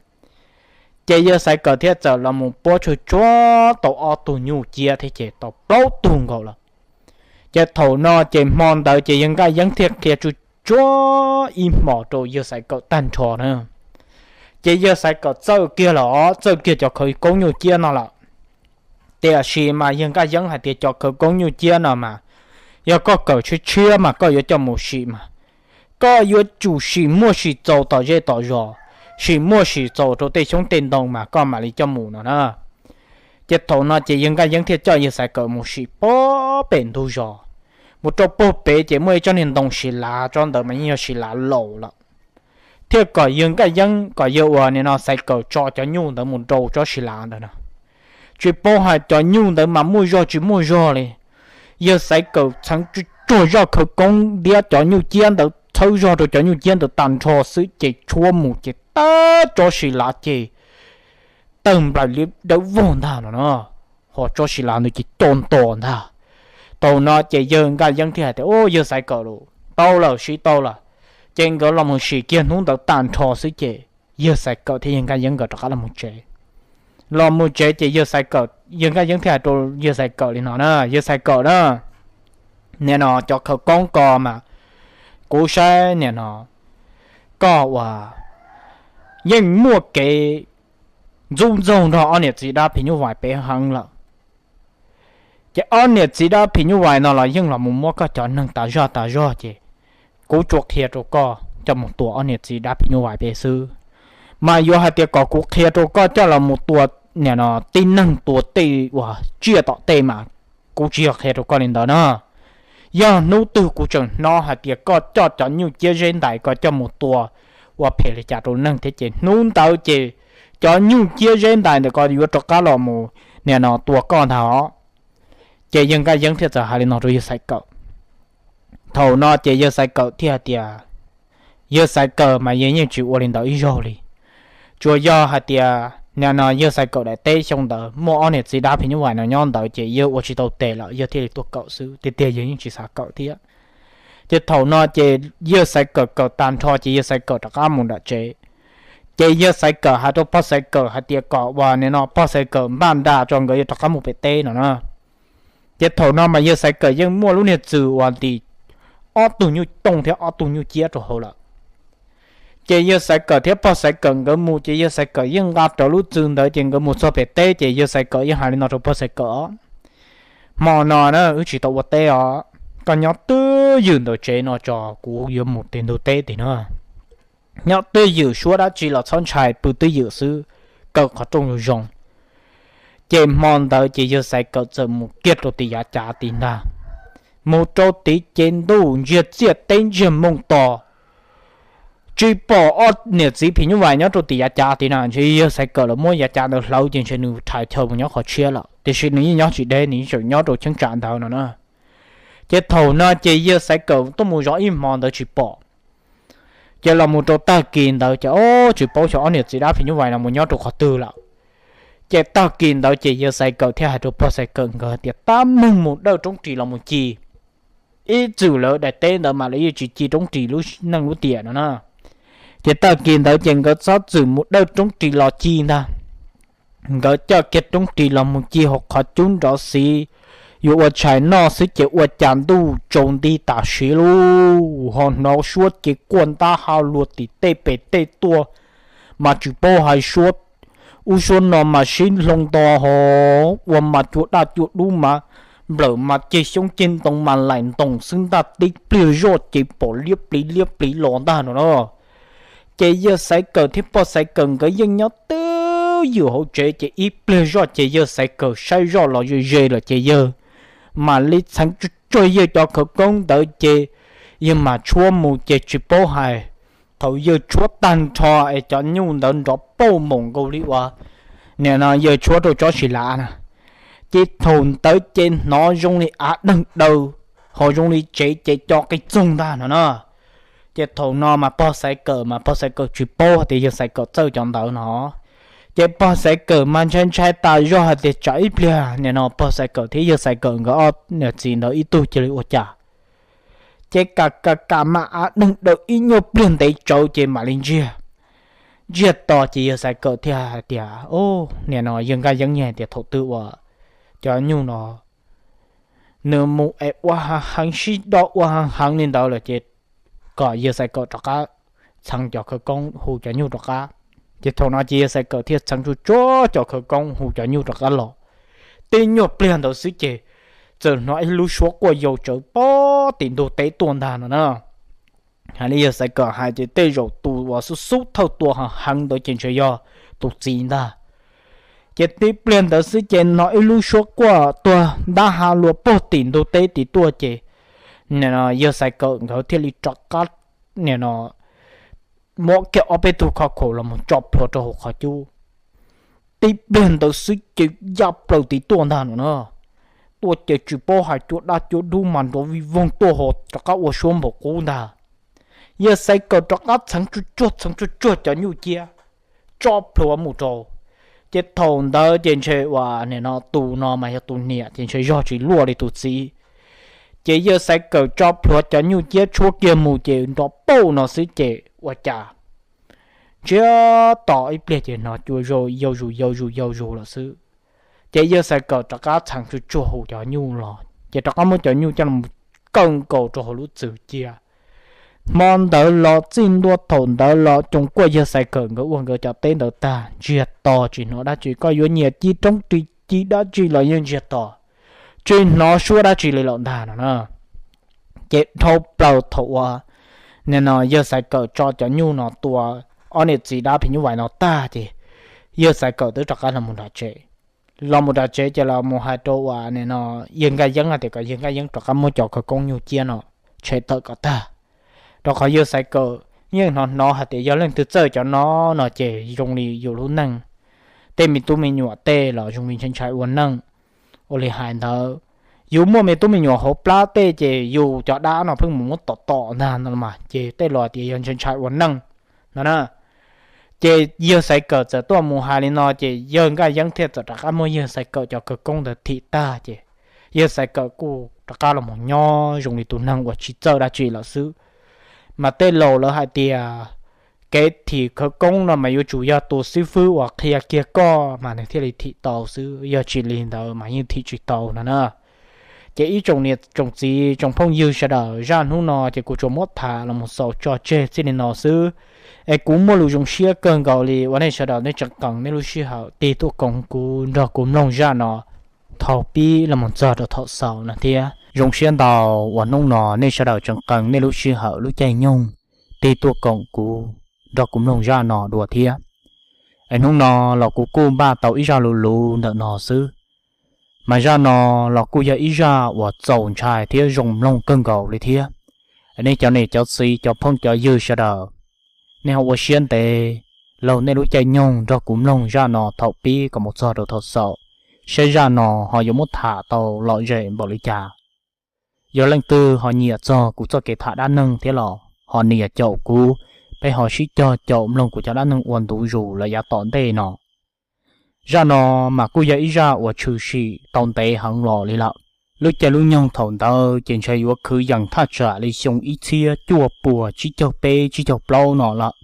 Ces yawg Xaiv Kawm thiaj txawm los mus puab tsuag tsuag tau ob tug nyuj ciab thiab ces tau plaub tug nkaus lawm. Ces thaum no ces hmo ntawd ces yawg Nkaj Yeeb thiaj qhia tsuag tsuag ib hmos rau yawg Xaiv Kawm tag nrho na. Ces yawg Xaiv Kawm txawj kiag los txawj kiag cov khawv koob nyuj ciab no lawm. Tiam sis mas yawg Nkaj Yeeb hais tias cov khawv koob nyuj ciab no mas yog koj kawm tshiab tshiab mas koj yuav coj mus sim mas koj yuav tsum sim muaj sim txaus tom zej tom zos, sim muaj sim txaus rau tej xyoob tej ntoo mas koj mam li coj mus no na. Ces thaum no ces yawg Nkaj Yeeb thiaj coj yawg Xaiv Kawm mus sim puag pem ntug zos, mus rau puag pem ces muaj ib tsob niag ntoo sis lav, tsob ntawd mas yeej yog sis lav laus lawm. Thiaj kom yawg Nkaj Yeeb kom yawg uas nim no Xaiv Kawm tso cov nyuj ntawd mus rau tsob sis lav ntawd no. Tsis paub hais cov nyuj ntawd mas muaj zog tsis muaj zog li. Yawg Xaiv Kawm txheev tsuag zaj khawv koob ntiab cov nyuj ciab ntawd txhawb zog rau cov nyuj ciab ntawd tag nrho xwb ces tshuab mus ces tag tsob sis lav ces tawg nplaim li dawb vog ntag no no, ho tsob sis lav ntawd ces co nto ntag. Thaum no ces yawg Nkaj Yeeb thiaj hais tias, Au, yawg Xaiv Kawm los tau lawm, siv tau lawm. Ces nkawd los mus sim kiag hnub ntawd tag nrho xwb ces yawg Xaiv Kawm thiab yawg Nkaj Yeeb nkawd rov qab los mus tsev. Los mus tsev ces yawg Xaiv Kawm, yawg Nkaj Yeeb thiaj hais rau yawg Xaiv Kawm li no na, Yawg Xaiv Kawm na, nim no cov khawv koob ko mas kuv saib nim no koj uas yeej muaj kev ntxub ntxaug nrog ob niam txiv dab phim nyuj vais peb heev lawm. Ces ob niam txiv dab phim nyuj vais no los yeej los mus muab koj cov neeg tas zog tas zog ces kuv tsuas qhia rau koj coj mus tua ob niam txiv dab phim nyuj vais peb xwb. Mas yuav hais tias kom kuv qhia rau koj coj los mus tua nim no tib neeg tua tej uas tsiaj tom tej mas kuv tsis yog qhia rau koj li ntawd na. Yog hnub twg kuv tseem hnov hais tias koj coj cov nyuj ciab zeb ntais ko coj mus tua ua phem li cas rau neeg thiab ces hnub ntawd ces cov nyuj ciab zeb ntais ntawm ko yuav rov qab los mus nim no tua koj ntag os. Ces yawg Nkaj Yeeb thiaj txawm hais li no rau yawg Xaiv Kawm. Thaum no ces yawg Xaiv Kawm thiaj hais tias, yawg Xaiv Kawm mas yawg yeej tsis ua li ntawd ib zaug li. Tsuas yog hais tias nim no yawg Xaiv Kawm daim teb xyoo ntawd muaj ob niam txiv dab phim nyuj vais no nyob ntawd ces yawg ua tsis tau tes lawm yawg thiaj li tuaj kawm xwb, tiag tiag yawg yeej tsis xav kawm thiab. Ces thaum no ces yawg Xaiv Kawm kawm tag nrho ces yawg Xaiv Kawm rov qab mus nram tsev. Ces yawg Xaiv Kawm hais rau pog Xaiv Kawm hais tias kom uas nim no pog Xaiv Kawm npaj nra tso nkawd yuav rov qab mus pem teb no na. Ces thaum no mas yawg Xaiv Kawm yeej muaj lub niag txwm uas ntim ob tug nyuj tooj thiab ob tug nyuj ciab rau hauv lawm. Ces yawg Xaiv Kawm thiab pog Xaiv Kawm nkawd mus ces yawg Xaiv Kawm yeej nqa rawv lub txwm ntawd ces nkawd mus txog pem teb ces yawg Xaiv Kawm yeej hais li no rau pog Xaiv Kawm os, hmo no na wb tsis tau ua teb os, koj nyob twj ywm ntawm tsev no tso kuv yuav mus tes ntug teb tim no. Nyob twj ywm, suab dab tsi los txhob ntshai, pw twj ywm xwb, kaw qhov rooj zoo zoo. Ces hmo ntawd ces yawg Xaiv Kawm txawm mus kiag rau tim yav cav tid ntag. Mus rau tid ces ntuj ntsiag txiaj teb ntsiag moos to, tsis pom ob niam txiv phim nyuj vais nyob rau tim yav cav tid na, ntshe yawg Xaiv Kawm los muab yav cav ntawd hlawv ces ntshe nws rhais chaw mus nyob qhov tshiab lawm, tiam sis nws yeej nyob tsis deb, nws yeej tseem nyob rau cheeb tsam ntawd no na. Ces thaum no ces yawg Xaiv Kawm tuaj mus zov ib hmo ntawd tsis pom. Ces los mus rau tag kis ntawd ces ob tsis paub xyov ob niam txiv dab phim nyuj vais no mus nyob rau qhov twg lawm. Ces tag kis ntawd ces yawg Xaiv Kawm thiaj hais rau pog Xaiv Kawm nkawd tias tab meeg mus dawj roob ris los mus ci. Ib txwm lawv daim teb ntawd mas lawv yeej tsis ci roob ris lub neej lub tiam no na. Ces tag kis ntawd ces nkawd txhob txwm mus dawj roob ris los ci ntag. nkawd coj kiag roob ris los mus ci hauv qhov cub nrov xiv yuav ua tshais noj xwb ces ua cas ntuj tsaus nti tam sim lauj, ho hnov suab ces quaj ntab ha luag tim tej pem tej tuaj, mas tsis paub hais suab ub suab no mas sib hloov nto ho ua mas cua daj cua dub mas nplawm mas ceg xyoob ceg ntoo mas laim ntoos xwb ntag, tib pliag zoj ces pom liab pliv liab pliv los ntag no na. Ces yawg Xaiv Kawm thiab pog Xaiv Kawm nkawd yeej nyob twj ywm hauv tsev, ces ib pliag zoj ces yawg Xaiv Kawm saib zoj los ze ze lawm ces yawg mam li txheev tsuag tsuag yawg cov khawv koob ntawd ces yawg mam tshuab mus ces tsis paub hais, thaum yawg tshuab tag nrho es cov nyuj ntawd nrov pauj npaum nkaus li uas nim no yawg tshuab rau tsob sis lav na, ces thaum ntawd ces hnov zoo li av deeg daws, ho zoo li tsev ces co qis txoog ntag no na. Ces thaum no mas pog Xaiv Kawm mas pog Xaiv Kawm tsis paub hais tias yawg Xaiv Kawm txawj cov ntawd no. Ces pog Xaiv Kawm mas ntshai ntshai tas zog hais tias tsam ib pliag nim no pog Xaiv Kawm thiab yawg Xaiv Kawm nkawd ob niam txiv ntawd ib tug cia li ua cas. Ces kam kam kam mas av deeg daws ib nyuag pliag ntev tsawv ces mam li ntsiag. Ntsiag to ces yawg Xaiv Kawm thiaj hais tias, o, nim no yawg Nkaj Yeeb hais tias thaum twg uas cov nyuj no nws mus es ua heev heev sib do ua heev heev li ntawd lawm ces kom yawg Xaiv Kawm rov qab txheev cov khawv koob hu cov nyuj rov qab. Ces thaum no ces yawg Xaiv Kawm thiaj txheev tsuag tsuag cov khawv koob hu cov nyuj rov qab los. Tib nyuag pliag ntawd xwb ces txawm hnov ib lub suab quaj yau tsawv pog tim ntug teb tuaj ntag no na. Hais li yawg Xaiv Kawm hais ces tej zaum tus uas xub xub thawj tua heev heev ntawd ces ntshe yog tus txiv ntag. Ces tib pliag ntawd xwb ces hnov ib lub suab quaj tuag ntab ha luag pog tim ntug teb tid tuaj ces nim no yawg Xaiv Kawm nkawd thiaj li rov qab nim no muab kiag ob peb tug khau khaum los mus tso plhuav rau hauv qhov cub. Tib pliag ntawd xwb ces ya plaws tid tuaj ntag no na. Tuaj ces tsis paub hais cua daj cua dub mas nrov vij voog tuaj ho rov qab ua suab npaum qub ntag. Yawg Xaiv Kawm rov qab txheev tsuag tsuag txheev tsuag tsuag cov nyuj ciab tso plhuav mus rau. Ces thaum ntawd ces ntshe uas nim no tus no mas yog tus niam ces ntshe zog tsis luaj li tus txiv. Ces yawg Xaiv Kawm tso plhuav cov nyuj ciab tshuab kiag mus ces nrov pauj no xwb ces ua cas ntsiag to ib pliag ces hnov cua yau zus yau zus yau zus lawm xwb. Ces yawg Xaiv Kawm rov qab txheev tsuag tsuag hu cov nyuj los ces rov qab muab cov nyuj coj los kaw nkaus rau hauv lub txwm cia. Hmo ntawd los txij ntua thaum ntawd los coos kuaj yawg Xaiv Kawm nkawd ua nkawd cov teb ntawd tag ntsiag to tsis hnov dab tsi, koj yuav nyiam ci roob ris ci dab tsi los yeej ntsiag to, tsis hnov suab dab tsi li lawm ntag no na. Ces dhau plaws thaum uas nim no yawg Xaiv Kawm tso cov nyuj no tua ob niam txiv dab phim nyuj vais no tag ces yawg Xaiv Kawm twb rov qab los mus nram tsev. Los mus nram tsev ces los mus hais rau uas nim no yawg Nkaj Yeeb hais tias kom yawg Nkaj Yeeb rov qab muab cov khawv koob nyuj ciab no tshem tawm kom tag, rau qhov yawg Xaiv Kawm yeej hnov hnov hais tias yog leej twg txawj cov no no ces zoo li yus lub neej, tej me tub me nyuam tej los zoo li ntshai ntshai ua neej. Ua li hais ntawd, yus muaj me tub me nyuam hauv plab tej ces yus cov dab no pheej mus muab tom tom ntag no mas ces tej los tias yog ntshai ntshai ua neej no na. Ces yawg Xaiv Kawm txawm tuaj mus hais li no ces yawg Nkaj Yeeb thiaj txawm rov qab muab yawg Xaiv Kawm cov khawv koob ntawd thim tag ces yawg Xaiv Kawm kuj rov qab los mus nyob zoo li tus neeg uas tsis txawj dab tsi lawm xwb. Mas tej laus lawv hais tias kev thim khawv koob no mas yuav tsum yog tus xib fwb uas qhia kiag koj mas nws thiaj li thim tau xwb, yog tsis li ntawd mas yeej thim tsis tau no na. Ces ib tsoom niam tsoom txiv tsoom phooj ywg sawv daws, zaj hnub no ces kuv tsuas muab tham los mus xaus tso tseg txij li no xwb. Es kuv muaj lus zoo siab kawg nkaus li uas nej sawv daws nej tseem qees nej lub sij hawm tig tuaj koom kuv nrog kuv mloog zaj no thaum pib los mus txog rau thaum xaus no thiab. Zoo siab ntau uas hnub no nej sawv daws tseem qees nej lub sij hawm lub caij nyoog tig tuaj koom kuv nrog kuv mloog zaj no dua thiab. Es hnub no los kuv kuj npaj tau ib zaj luv luv ntawm no xwb, mas zaj no los kuj yog ib zaj uas txaus ntshai thiab zoo mloog kawg nkaus li thiab. Nej cov niam cov txiv cov phooj cov ywg sawv daws, nej ho ua siab ntev laug nej lub caij nyoog nrog kuv mloog zaj no thaum pib kom mus txog rau thaum xaus, saib zaj no ho yuav muab tham tau lom zem npaum li cas. Yog leej twg ho nyiam txog kuv txoj kev tham dab neeg thiab los ho nias caum kuv, peb ho sib cog caum mloog kuv cov dab neeg ua ntu zus lawm yav tom ntej no. Zaj no mas kuj yog ib zaj uas tshwm sim tau ntev heev los li lawm. Lub caij lub nyoog thaum ntawd ces ntshe yuav kwv yees thaj tsam li xyoo ib txhiab cuaj puas tsib caug peb tsib caug plaub no lawm.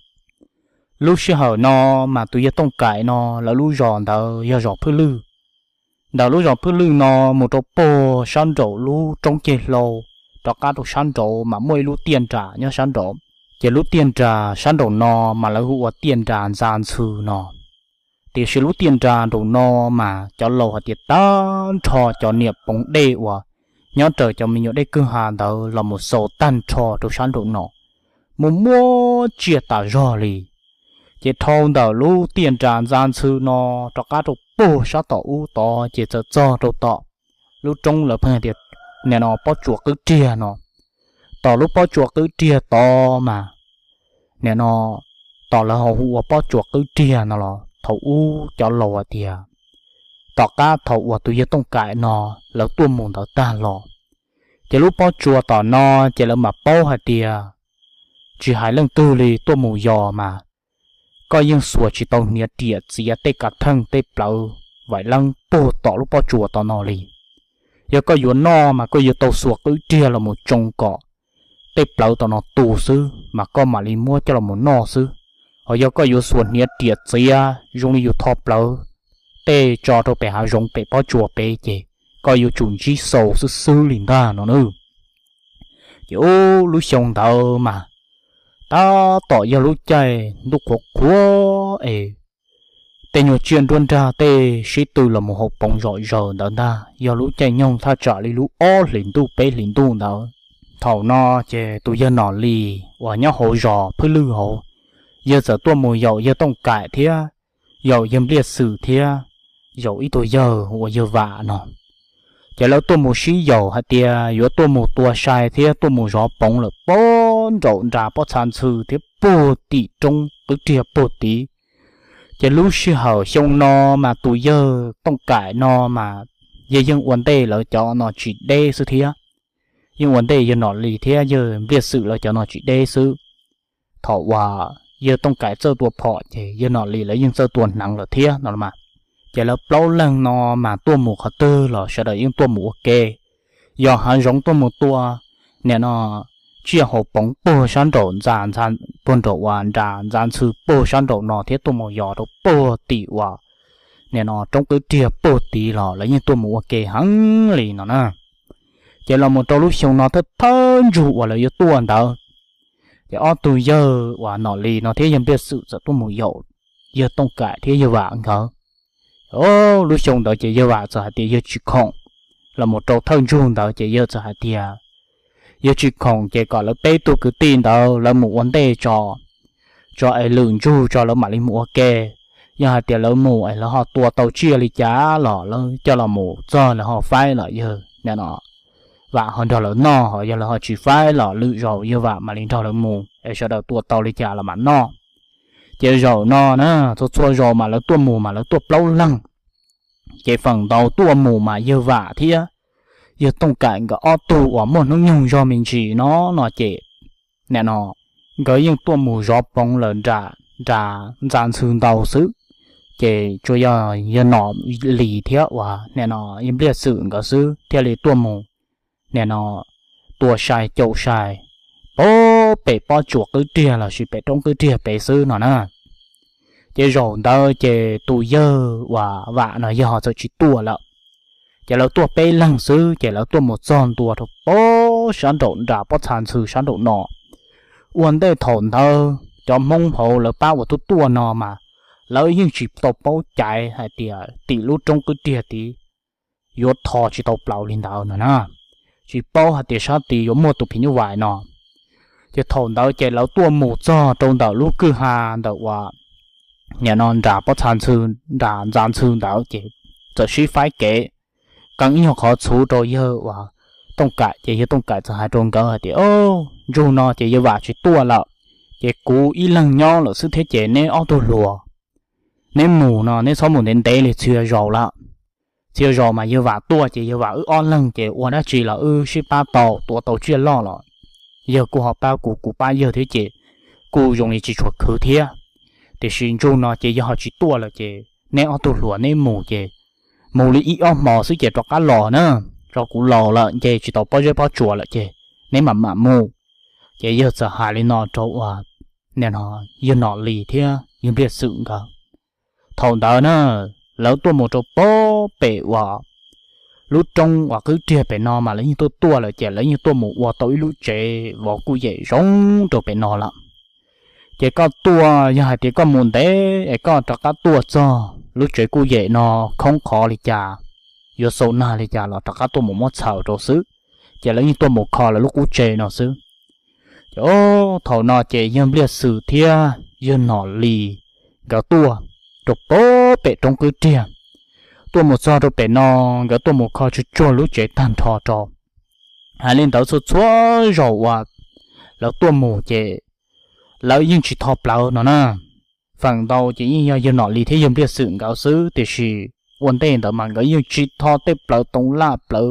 Lub sij hawm no mas tus yawg Tooj Kaim no lawv lub zos ntawd yog zos Phwj Lwj. Ntawm lub zos Phwj Lwj no mus rau puag sab nraum lub roob ceg hlau, rov qab rau sab nraud mas muaj ib lub tiaj nras nyob sab nraud. Ces lub tiaj nras sab nraum no mas lawv hu ua tiaj nras Ntxa Ntxhw no. Tiam sis lub tiaj nras nraum no mas cov laus hais tias tag nrho cov niam poov dej uas nyob raws cov me nyuam dej kwj ha ntawd los mus xaus tag nrho rau sab nraum no, muaj muaj tsiaj tas zog li. Ces dhau ntawm lub tiaj nras Ntxa Ntxhw no rov qab rau puag sab tom ub tod ces txawm txog rau tom lub roob lawv pheej tias nim no Pob Tsuas Qwb Riag no. Tom lub Pob Tsuas Qwb Riag tod mas nim no, tom lawv ho hu ua Pob Tsuas Qwb Riag no los thaum ub cov laus hais tias tom qab thaum uas tus yawg Tooj Kaim no lawv tuaj mus ntawd tag los, ces lub pob tsuas tom no ces lawv mam paub hais tias tsis hais leej twg li tuaj mus yos mas koj yeej xuas tsis tau hniav riam txiav tej kav theej tej plawv vaim leeb puag tom lub pob tsuas tom no li. Yog koj yuav noj mas koj yuav tau xuas qwb riag los mus tsoo kom tej plawv tom no tu xwb mas koj mam li muab coj los mus noj xwb. Ho yog koj yuav xuas hniav riam txiav zoo li yus tho plawv tej tso rau pem hav zoov pem pob tsuas pem ces koj yuav tsum ntsib xaus xwb xwb li ntag no na. Ces ub lub xyoo ntawd mas tab tom yog lub caij ntuj qhuav qhuav es tej nyuag tsiaj nruab nrag tej sib tw los mus haus poov zom zaws ntawd ntag, yog lub caij nyoog thaj tsam li lub ob hlis ntuj peb hlis ntuj ntawd. Thaum no ces tus yawg Nom Lis uas nyob hauv zos Phwj Lwj hauv, yawg txawm tuaj mus yaum yawg Tooj Kaim thiab yaum yawg Npliaj Xwm thiab yaum ib tug yawg uas yawg Vam no. Ces lawv tuaj mus sib yaum hais tias yuav tuaj mus tua sai thiab tuaj mus zov poov lawm puag nraum nram pob txha ntxhw thiab puag tim roob qwb riag puag tid. Ces lub sij hawm xyoo no mas tus yawg Tooj Kaim no mas yawg yeej ua ntej lawv cov no tsis deb xwb thiab, yeej ua ntej yawg Nom Lis thiab yawg Npliaj Xwm lawv cov no tsis deb xwb. Thaum uas yawg Tooj Kaim txawj tua phom ces yawg Nom Lis lawv yeej txawj tua hneev lawm thiab no los mas. Ces lawv plaub leeg no mas tuaj mus qhov twg los sawv daws yeej tuaj mus ua ke. Yog hav zoov tuaj mus tua, nim no tsiaj haus poov puag sab nraum ntxa, puag nraum uas nram ntxa ntxhw puag sab nraum no thiab tuaj mus yos rau puag tim uas nim no roob qwb riag puag tid los lawv yeej tuaj mus ua ke heev li no na. Ces los mus rau lub xyoo no thawj thawj ntsug uas lawv yuav tuaj ntawd, ces ob tug yawg uas Nom Lis no thiab yawg Npliaj Xwm txawm tuaj mus yaum yawg Tooj Kaim thiab yawg Vam nkawd. Lub xyoo ntawd ces yawg Vam txawm hais tias yawg tsis khoom. Los mus rau thawj ntsug ntawd ces yawg txawm hais tias yawg tsis khoom ces kom lawv peb tug kwv tij ntawd lawv mus ua ntej tso, tso es lwm ntsug tso lawv mam li mus ua ke. Yog hais tias lawv mus es lawv ho tua tau tsiaj li cas los lawv coj los mus txog lawv ho faib los yawg nim no Vam ho nrog lawv noj, ho yog lawv ho tsis faib los lwm zaus yawg Vam mam li nrog lawv mus es sawv daws tua tau li cas los mam noj. Ces zaum no na, txhua txhua zaus mas lawv tuaj mus mas lawv tuaj plaub leeg. Ces feem ntau tuaj mus mas yawg Vam thiab yawg Tooj Kaim nkawd ob tug uas muaj hnub nyoog zog me ntsis no no ces nim no nkawd yeej tuaj mus zov poov lawm nram nram ntxa ntxhw ntau xwb. Ces tsuas yog yawg Nom Lis thiab uas nim no yawg Npliaj Xwm nkawd xwb thiaj li tuaj mus nim no tua sai caum sai puag pem pob tsuas qwb riag lossis pem roob qwb riag pem xwb no na. Ces zaum ntawd ces tus yawg uas Vam no yawg ho txawm tsis tuaj lawm. Ces lawv tuaj peb leeg xwb ces lawv tuaj mus txog ntua rau puag sab nraum nram pob txha ntxhw sab nraum no. Ua ntej thaum ntawd cov Hmoob hauv lawv pab uas tuaj tuaj no mas lawv yeej tsis tau paub caiv hais tias tim lub roob qwb riag tid yuav tho tsis tau plaws li ntawd no na, tsis paub hais tias sab tid yuav muaj tus phim nyuj vais no. Ces thaum ntawd ces lawv tuaj mus txog rau ntawm lub kwj ha ntawm uas nim no nram pob txha ntxhw, nram ntxa ntxhw ntawd ces txawm sib faib kev, qee ib nyuag qhov txhuv rau yawg uas Tooj Kaim ces yawg Tooj Kaim txawm hais rau nkawd hais tias, Au, ntsug no ces yawg Vam tsis tuaj lawm, ces kuv ib leeg nyob lawm xwb thiab ces neb ob tug hluas, neb mus no neb txhob mus ntev ntev li, txhia zaus lawm. Txhia zaus mas yawg Vam tuaj ces yawg Vam wb ob leeg ces ua dab tsi los wb sib pab tau, tua tau tsiaj loj los yawg kuj ho pab kuv, kuv pab yawg thiab ces kuj zoo li tsis tshua khwv thiab. Tiam sis ntsug no ces yawg ho tsis tuaj lawm ces neb ob tug hluas neb mus ces mus li ib ob hmo xwb ces rov qab los na, rau kuv laus lawm nce tsis tau pob zeb pob tsuas lawm ces neb mam mam mus. Ces yawg txawm hais li no rau uas nim no yawg Nom Lis thiab yawg Npliaj Xwm nkawd. Thaum ntawd na, lawv tuaj mus rau pem uas lub roob uas qwb riag pem no mas lawv yeej tuaj tuaj lawm ces lawv yeej tuaj mus ua tau ib lub tsev vov kuj yem zoo rau pem no lawm. Ces koj tuaj yog hais tias koj mus ntev es koj rov qab tuaj txog lub tsev kuj yem no khoob qhov li cas, yuav xaus nag li cas los rov qab tuaj mus muab txhaws rau xwb, ces lawv yeej tuaj mus kho lawv lub qub tsev no xwb. Ces thaum no ces yawg Npliaj Xwm thiab yawg Nom Lis nkawd tuaj rau pem roob qwb riag, tuaj mus txog rau pem no, nkawd tuaj mus kho tsuag tsuag lub tsev tag nrho rau. Hais li ntawd txhua txhua zaus uas lawv tuaj mus ces lawv yeej tsis tho plawv no na. Feem ntau ces yeej yog yawg Nom Lis thiab yawg Npliaj Xwm nkawd xwb, tiam sis ua ntej ntawd mas nkawd yeej tsis tho tej plawv toov laj, plawv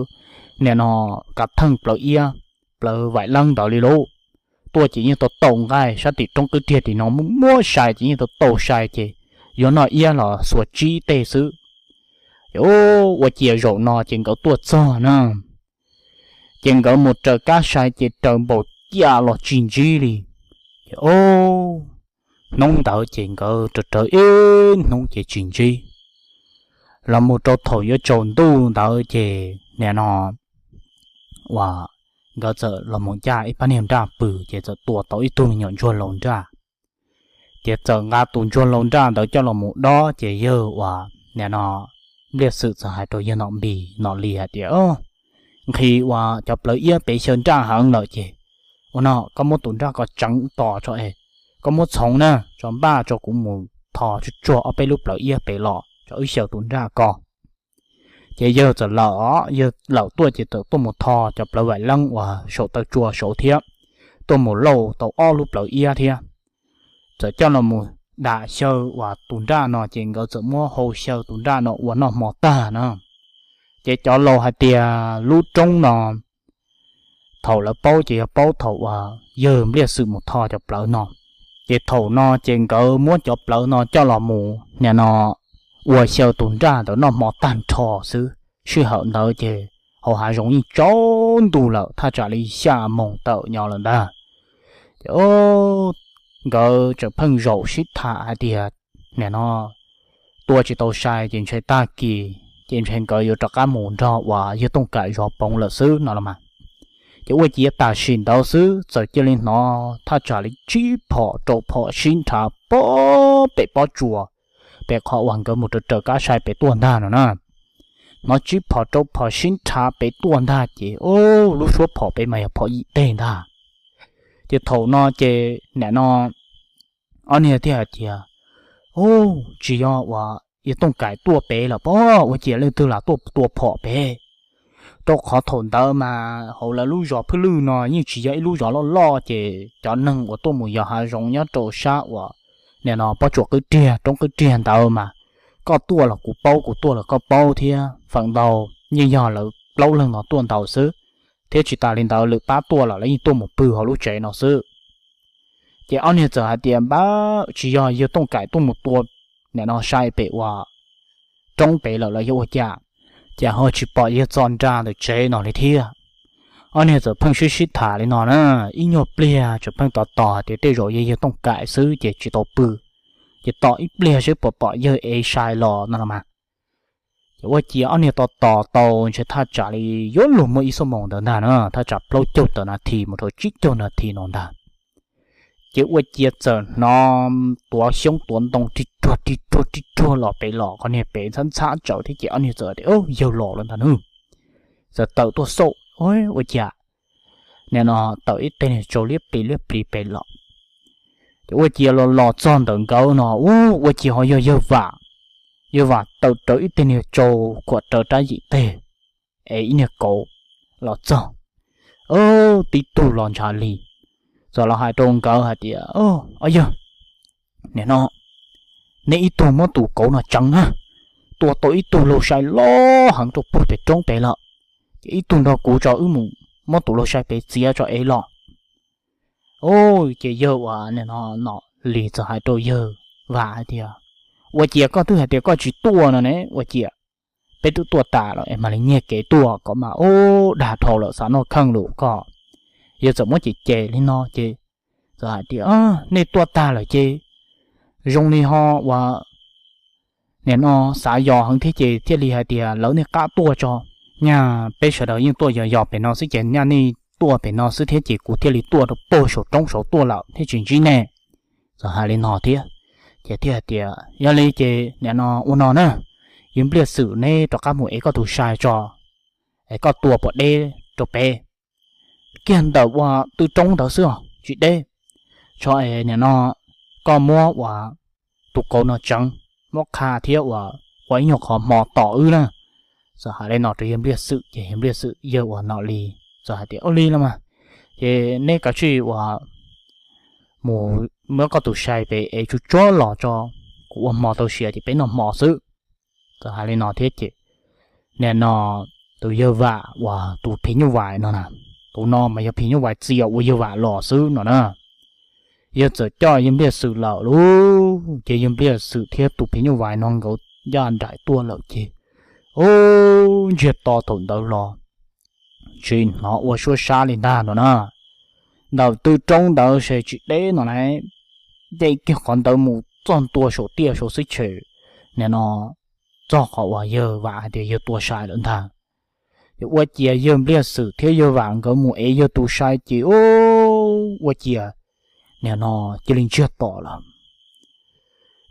nim no kav theej, plawv iab, plawv vaim leeb ntawd li lauj. Tuaj ces yeej tau tau nqaij sab tim roob qwb riag tim no, muab sai ces yeej tau tau sai ces yuav noj iab los xuas tsib tej xwb. Ces ua ciav zaum no ces nkawd tuaj txog na, ces nkawd mus raws kab sai ces raws npaum cas los tsis ntsib li. Ces hnub ntawd ces nkawd raws raws ib hnub ces tsis ntsib. Los mus rau thaum yuav tsaus ntuj ntawd ces nim no uas nkawd txawm los mus ncaj ib pab niag nraj pw, ces txawm tua tau ib tug me nyuam ntsuag laus nraj. Ces txawm nqa tus ntsuag laus nraj ntawd coj los mus dob, ces yawg uas nim no Npliaj Xwm txawm hais rau yawg Nom Lis, Nom Lis hais tias, Nqhis uas cov plawv iab pem xyaw nraj heev lawm ces ua no koj muab tus nraj ko tseev tos tso es koj muab txhoov na, tso npaj tso kuv mus tho tsuag tsuag ob peb lub plawv iab pem los tso wb xyaw tus nraj ko. Ces yawg txawm lawm, yawg lawm tuaj ces txawm tuaj mus tho cov plawv vaim leeb uas saum taw tsua saud thiab, tuaj mus lauj tau ob lub plawv iab thiab, txawm coj los mus dam xyaw uas tus nraj no, ces nkawd txawm muab hau xyaw tus nraj no ua noj hmo tag na. Ces cov laus hais tias lub roob no, thaum lawv paub ces yog paub thaum uas yawg Npliaj Xwm mus tho cov plawv no. Ces thaum no ces nkawd muab cov plawv no coj los mus nim no ua xyaw tus nraj ntawd noj hmo tag nrho xwb. Sij hawm ntawd ces hauv hav zoov yeej tsaus ntuj lawm, thaj tsam li xya moos tawm nyo lawm ntag. Ces nkawd tseem pheej zaum sib tham hais tias nim no tua tsis tau sai ces ntshe tag kis ces ntshe nkawd yuav rov qab mus nrog uas yawg Tooj Kaim zov poov lawm xwb no los mas. Ces ua ciav tam sim ntawd xwb txawm cia li hnov thaj tsam li tsib phom rau phom sib nrhav pem pob tsuas, pem qhov uas nkawd mus raws raws kab sai pem tuaj ntag no na. Hnov tsib phom rau phom sib nrhav pem tuaj ntag ces lub suab phom pem mas yog phom yim teg ntag. Ces thaum no ces nim no ob niag thiaj hais tias, Tsis yog uas yawg Tooj Kaim tuaj pem lawm pob, ua ciav leej twg lam tuaj tua phom pem. Rau qhov thaum ntawd mas hauv lawv lub zos Phwj Lwj no yeej tsis yog ib lub zos loj loj, ces cov neeg uas tuaj mus yos hav zoov nyob rau sab uas nim no pob tsuas qwb riag, roob qwb riag ntawd mas koj tuaj los kuv paub, kuv tuaj los koj paub thiab. Feem ntau yeej yog lawv plaub leeg no tuaj ntau xwb, thiab tsis tas li ntawd lwm pab tuaj los lawv yeej tuaj mus pw hauv lub tsev no xwb. Ces ob niag txawm hais tias, Npab, tsis yog yawg Tooj Kaim tuaj mus tua nim no sai pem uas roob pem lawm los yog ua cas, ces ho tsis pom yawg txo nra ntawm tsev no li thiab. Ob niag txawm pheej sib sib tham li no na, ib nyuag pliag txawm pheej tos tos hais tias tej zaum yog yawg Tooj Kaim xwb ces tsis tau pw, ces tos ib pliag seb puas pom yawg ev sai los no los mas. Ces ua ciav ob niag tos tos tau ntshe thaj tsam li yuav luag muaj ib xuab moos ntawd ntag na, thaj tsam plaub caug tawm nas this mus rau tsib caug nas this no ntag. Ces ua ciav txawm hnov tuav xyoob tuav ntoo rig ruag rig ruag rig ruag los pem los, qhov niag pem ntxhab ntxhab tsawv thiab ces ob niag txawm tias, Yawg los lawm ntag nawb. Txawm tawm tuaj xauj, ua ciav nim no tawm ib teg niag tsau liab plis liab plis pem los. Ces ua ciav los los txog ntawm nkawd no, ua ciav ho yog yawg Vam. Yawg Vam tawm rawv ib teg niag tsau khuam rawv rab yim teg, es ib niag kauv los txog, tib tug los ntshav li, txawm los hais rau nkawd hais tias, Ob yawg, nim no neb ib tug muab tus kauv no tseev na, tua tau ib tug laug sai loj heev rau puag pem roob pem lawm, ces ib tug nrog kuv tso wb mus muab tus laug sai pem txiav tso ev los. Ces yawg uas nim no Nom Lis txawm hais rau yawg Vam hais tias, Ua ciav koj twb hais tias koj tsis tuaj no ne, ua ciav peb twb tuaj tas lawm es mam li nyiag kev tuaj kom mas ub dag dhau lawm xav noj kheej lawm koj. Yawg txawm muab cem cem li no ces Txawm hais tias, Nej tuaj tag lawm ces zoo li ho uas nim no xav yos heev thiab ces thiaj li hais tias lawv nej qab tuaj tso. Nyaj peb sawv daws yeej tuaj yos yos pem no xwb ces nyaj nej tuaj pem no xwb thiab ces kuv thiaj li tuaj rau puag saum roob saud tuaj lawm thiab tsis ntsib nej. Txawm hais li no thiab, ces thiaj hais tias, Yog li ces nim no ua no na, yog Npliaj Xwm neb rov qab mus ev koj tus sai tso, es koj tua puas deb rau peb, kiag ntawm ua tw roob ntawd xwb os tsis deb. Tso es nim no koj muab uas tus kauv no tseev, muab qha thiab uas ua ib nyuag qhov hmo tos wb na. Txawm hais li no rau yawg Npliaj Xwm ces yawg Npliaj Xwm yawg uas Nom Lis txawm hais tias, Ua li los mas, ces neb kav tsij uas mus muab koj tus sai pem ev tsuag tsuag los tso, kuv ua hmo tau siav ces peb noj hmo xwb. Txawm hais li no thiab ces nim no tus yawg Vam uas tus phim nyuj vais no na, tus no mas yog phim nyuj vais txias ua yawg Vam los xwb no na. Yawg txawm coj yawg Npliaj Xwm lawm lauj, ces yawg Npliaj Xwm thiab tus phim nyuj vais no nkawd ncaj nraim tuaj lawm ces, ub, ntsiag to thaum ntawd los tsis hnov ua suab sab li ntag no na. Ntawm tw roob ntawd ces tsis deb no na, nce kiag qhov ntawd mus txog ntua saum tiaj saud xwb ces nim no txog qhov uas yawg Vam hais tias yawg tua sai lawm ntag. Ces ua ciav yawg Npliaj Xwm thiab yawg Vam nkawd mus ev yawg tus sai ces, ub, ua ciav nim no cia li ntsiag to lawm.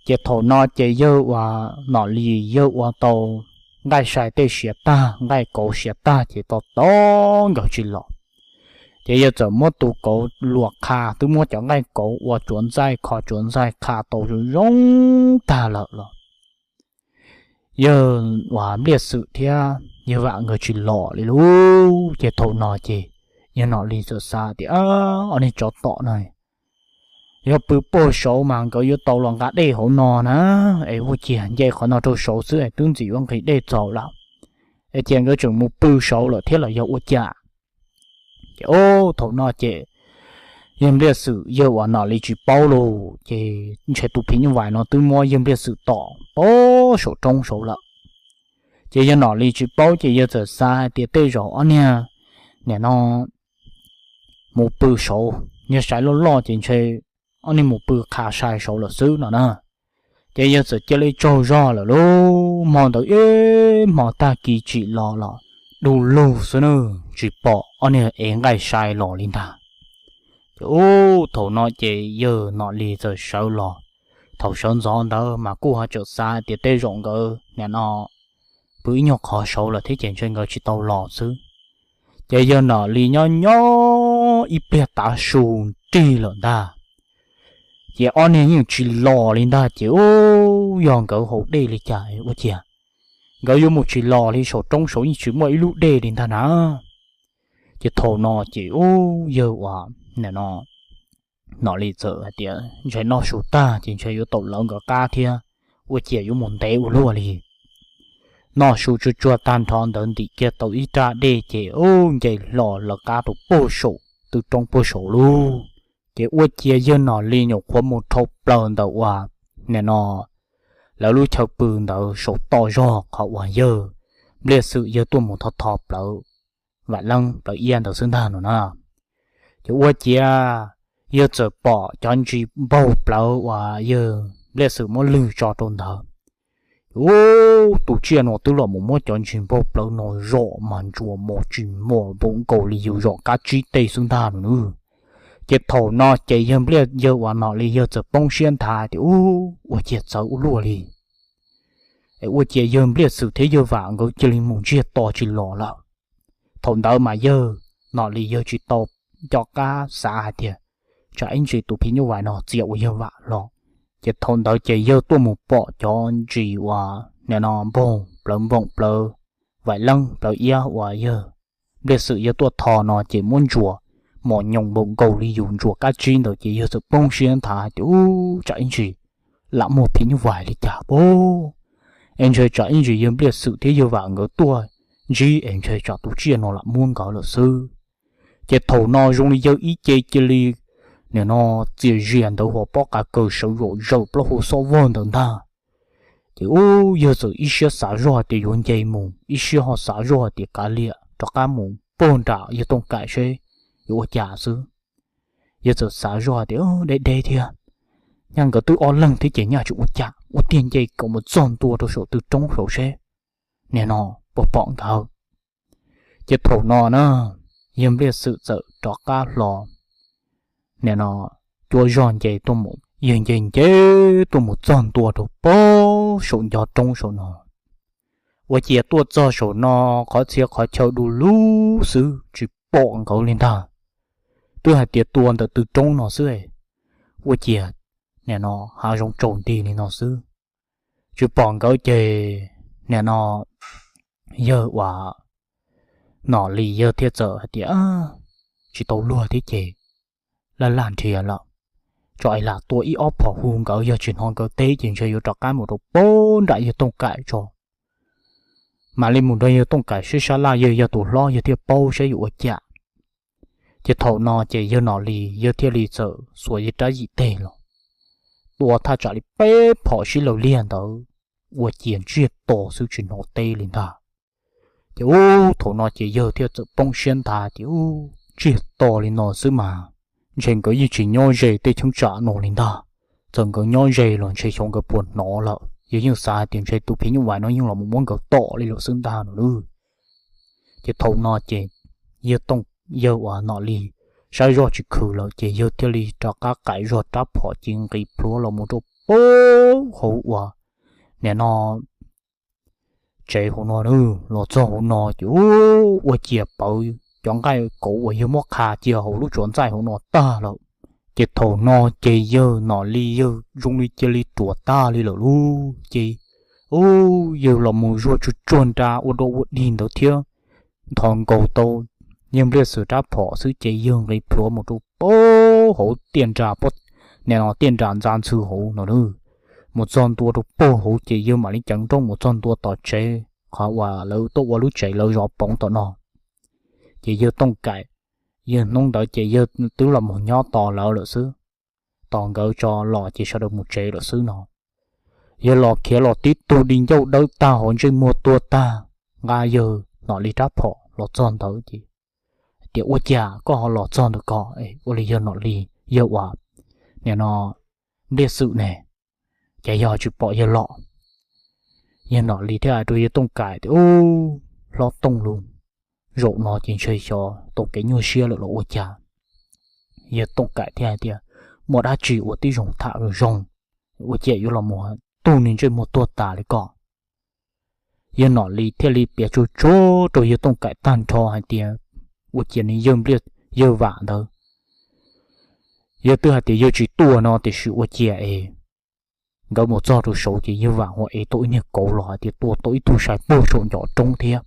Ces thaum no ces yawg uas Nom Lis yawg ua tau nqaij sai tej siav tag, nqaij kauv siav tag ces tos tos nkawd tsis los. Ces yawg txawm muab tus kauv luam qha, twb muab cov nqaij kauv ua tsuav ntxaij kho tsuav ntxaij qha tau zoo zoo tag lawm los yawg uas Npliaj Xwm thiab yawg Vam nkawd tsis los li lauj. Ces thaum no ces yawg Nom Lis txawm xav tias, Ob niag tsov tom no yog pw puag saud mas nkawd yuav tau los nqa dej hauv no na, es ua ciav nce qhov no rau saud xwb es twb ntxim yuav nqhis dej txaus lawm, es cia nkawd tseem mus pw saud lawm thiab los yog ua cas. Ces ub, thaum no ces yawg Npliaj Xwm yawg uas Nom Lis tsis paub lauj, ces ntshe tus phim nyuj vais no twb muab yawg Npliaj Xwm tom puag saum roob saud lawm. Ces yawg Nom Lis tsis paub ces yawg txawm xav hais tias tej zaum ob niag nim no mus pw saud, yog sai loj loj ces ntshe ob niag mus pw qha sai saud lawm xwb no na. Ces yawg txawm cia li tsaug zog lawm lauj. Hmo ntawd ib hmo tag kis tsim los los du lug xwb na, tsis pom ob niag ev nqaij sai los li ntag. Ces ub, thaum no ces yawg Nom Lis txawm sawv los. Thaum sawv ntxov ntawd mas kuj ho tsawm xav tias tej zaum nkawd nim no pw ib nyuag qhov saud lawm thiab ces ntshe nkawd tsis tau los xwb. Ces yawg Nom Lis nyob nyob ib pliag tav su nrig lawm ntag, ces ob niag yeej tsis los li ntag. Ces ub, yog nkawd haus dej li cas ua ciav nkawd yuav mus tsis los li, saum roob saud yeej tsis muaj ib lub dej li ntag na. Ces thaum no ces ub, yawg uas nim no Nom Lis txawm hais tias ntshe noj su tag ces ntshe yuav tau lawv nkawd qab thiab, ua ciav yuav mus ntev ua luaj li. Noj su tsuag tsuag tag nrho ntawd ntim kiag tau ib raj dej ces ub, nce hlo lawv qab rau puag saum tw roob puag saud lauj. Ces ua ciav yawg Nom Lis nyuam qhuav mus dhau plaws ntawm uas nim no lawv lub chaw pw ntawd saum toj zog qhov uas yawg Npliaj Xwm yawg tuaj mus thov thov plawv Vam Leeb plawv Iab ntawd xwb ntag no na. Ces ua ciav yawg txawm pom cov ntsis npaug plawv uas yawg Npliaj Xwm muab lwg tso rau ntawd. Ub, tus tsiaj no twb los mus muab cov ntsis npaug plawv no zom mas ntsuas mos tsis mos npaum nkaus li yus zom kab tsib tej xwb ntag no na. Ces thaum no ces yawg Npliaj yawg uas Nom Lis yawg txawm poob siab nthav tias ub, ua ciav txawv ua luaj li. Es ua ciav yawg Npliaj Xwm thiab yawg Vam nkawd cia li mus ntsiag to tsis los lawm. Thaum ntawd mas yawg Nom Lis yawg tsis tau nco qab xav hais tias tsam ib ntsis tus phim nyuj vais no txia ua yawg Vam los. Ces thaum ntawd ces yawg tuaj mus pom cov ntsis uas nim no npaug plawv npaum plawv Vam Leeb plawv Iab uas yawg Npliaj Xwm yawg tuaj tho no ces muab ntsuas mos nyoos npaum nkaus li yus ntsuas kab tsib ntawd ces yawg txawm poob siab nthav tias ub, tsam ib ntsis lam muaj phim nyuj vais li cas pob, es ntshe tsam ib ntsis yawg Npliaj Xwm thiab yawg Vam nkawd tuaj ntsib es ntshe tsam tus tsiaj no lam muab nkawd lawm xwb. Ces thaum no zoo li yawg ib ce cia li nim no txias zias ntawd hos pob qa kaws sawv zom zaws plaub hau xob vog ntawd ntag. Ces ub, yawg txawm ib siab xav zoj tias yuav nce mus, ib siab ho xav zoj tias kav liam rov qab mus puag nram yawg Tooj Kaim seb yuav ua cas xwb. Yawg txawm xav zoj hais tias, deb deb thiab, nyaj nkawd twb ob leeg thiab ces nyaj tsis ua cas, ua tiag nce kom mus txog ntua rau saum tw roob saud seb nim no puas pom nkawd. Ces thaum no na, yawg Npliaj Xwm txawm rov qab hlo, nim no cuab zog nce tuaj mus, yawg nce nce tuaj mus txog ntua rau pem saum ncov roob saum no. Ua ciav tuaj txog saum no, qhov txhia qhov chaw du lug xwb tsis pom nkawd li ntag. Twb hais tias tua ntawm tw roob no xwb, ua ciav nim no hav zoov tsaus nti li no xwb, tsis pom nkawd ces nim no yawg uas Nom Lis yawg thiaj txawm hais tias, tsis tau luag thiab ces laj laj nrhiav lawm, tso es lam tua ib ob phom hu nkawd, yog tsis hnov nkawd teb ces ntshe yuav rov qab mus rau pem nram yawg Tooj Kaim tso. Mam li mus nrog yawg Tooj Kaim sib sab laj, yawg yog tus hlob yawg thiaj paub saib yuav ua cas. Ces thaum no ces yawg Nom Lis yawg thiaj li txawm xuas yawg rab yim teg los, tua thaj tsam li peb phom sib law liag ntawd, ua ciav ntsiag to xwb tsis hnov teb li ntag. Ces ub thaum no ces yawg thiaj txawm poob siab ntag tias, ub, ntsiag to li no xwb mas ntshe nkawd yeej tsis nyob ze tej cheeb tsam no li ntag. Txawm nkawd nyob ze los ntshe xyov nkawd puas hnov lawm, yawg yeej xav hais tias ntshe tus phim nyuj vais no yeej los mus muab nkawd tom li lawm xwb ntag no lauj. Ces thaum no ces yawg Tooj, yawg uas Nom Lis saib zoj tsis khwv lawm ces yawg thiaj li rov qab qaim zog rab phom ces nqis plhuav los mus rau pem hauv uas nim no tsev hauv no. Los txog hauv no ces ua ciav pawv cov nqaij kauv uas yawg muab qha cia hauv lub tsuav ntxaij hauv no tag lawm. Ces thaum no ces yawg Nom Lis yawg zoo li cia li ruam tag li lawm lauj. Ces ub, yawg los mus zuag tsuag tsuag nra ua dog ua dig ntawd thiab, nthos nkaus tau yawg Npliaj Xwm rab phom xwb ces yawg nqis plhuav mus rau pem hauv tiaj nra, nim no tiaj nra ntxa ntxhw hauv no na. Mus txog ntua rau pem hauv ces yawg mam li ceev nrooj mus txog ntua tom tsev qhov uas lawv tuaj ua lub tsev lawv zov poov tom no. Ces yawg Tooj Kaim, yawg hnub ntawd ces yawg twb los mus nyob tos lawv lawm xwb, tos nkawd tso los ces sawv daws mus tsev lawm xwb no. Yawg los khiav los tib tug di ncauj dawb tag hauv ntsej muag tuag tag, nqa yawg Nom Lis rab phom los txog ntawd ces tias, ua cas koj ho los txog ntawm ko? Ua li yawg Nom Lis yawg uas nim no Npliaj Xwm ne, ces yog tsis pom yawg los. Yawg Nom Lis thiaj hais rau yawg Tooj Kaim tias, ub, hlob Tooj lauj, zaum no ces ntshe xyov tau kev nyuaj siab lawm los ua cas. Yawg Tooj Kaim thiaj hais tias, muaj dab tsi ua tib zoo tham zoo zoo, ua ciav yuav los mus tug nws ntsej muag tuag tas li ko. Yawg Nom Lis thiaj li piav tsuag tsuag rau yawg Tooj Kaim tag nrho hais tias, ua ciav nws yawg Npliaj, yawg Vam ntawd, yawg twb hais tias yawg tsis tuaj no tiam sis ua ciav es nkawd mus txog rau saud ces yawg Vam ho ev tau ib niag kauv los hais tias tua tau ib tug sai puag saum ncov roob thiab.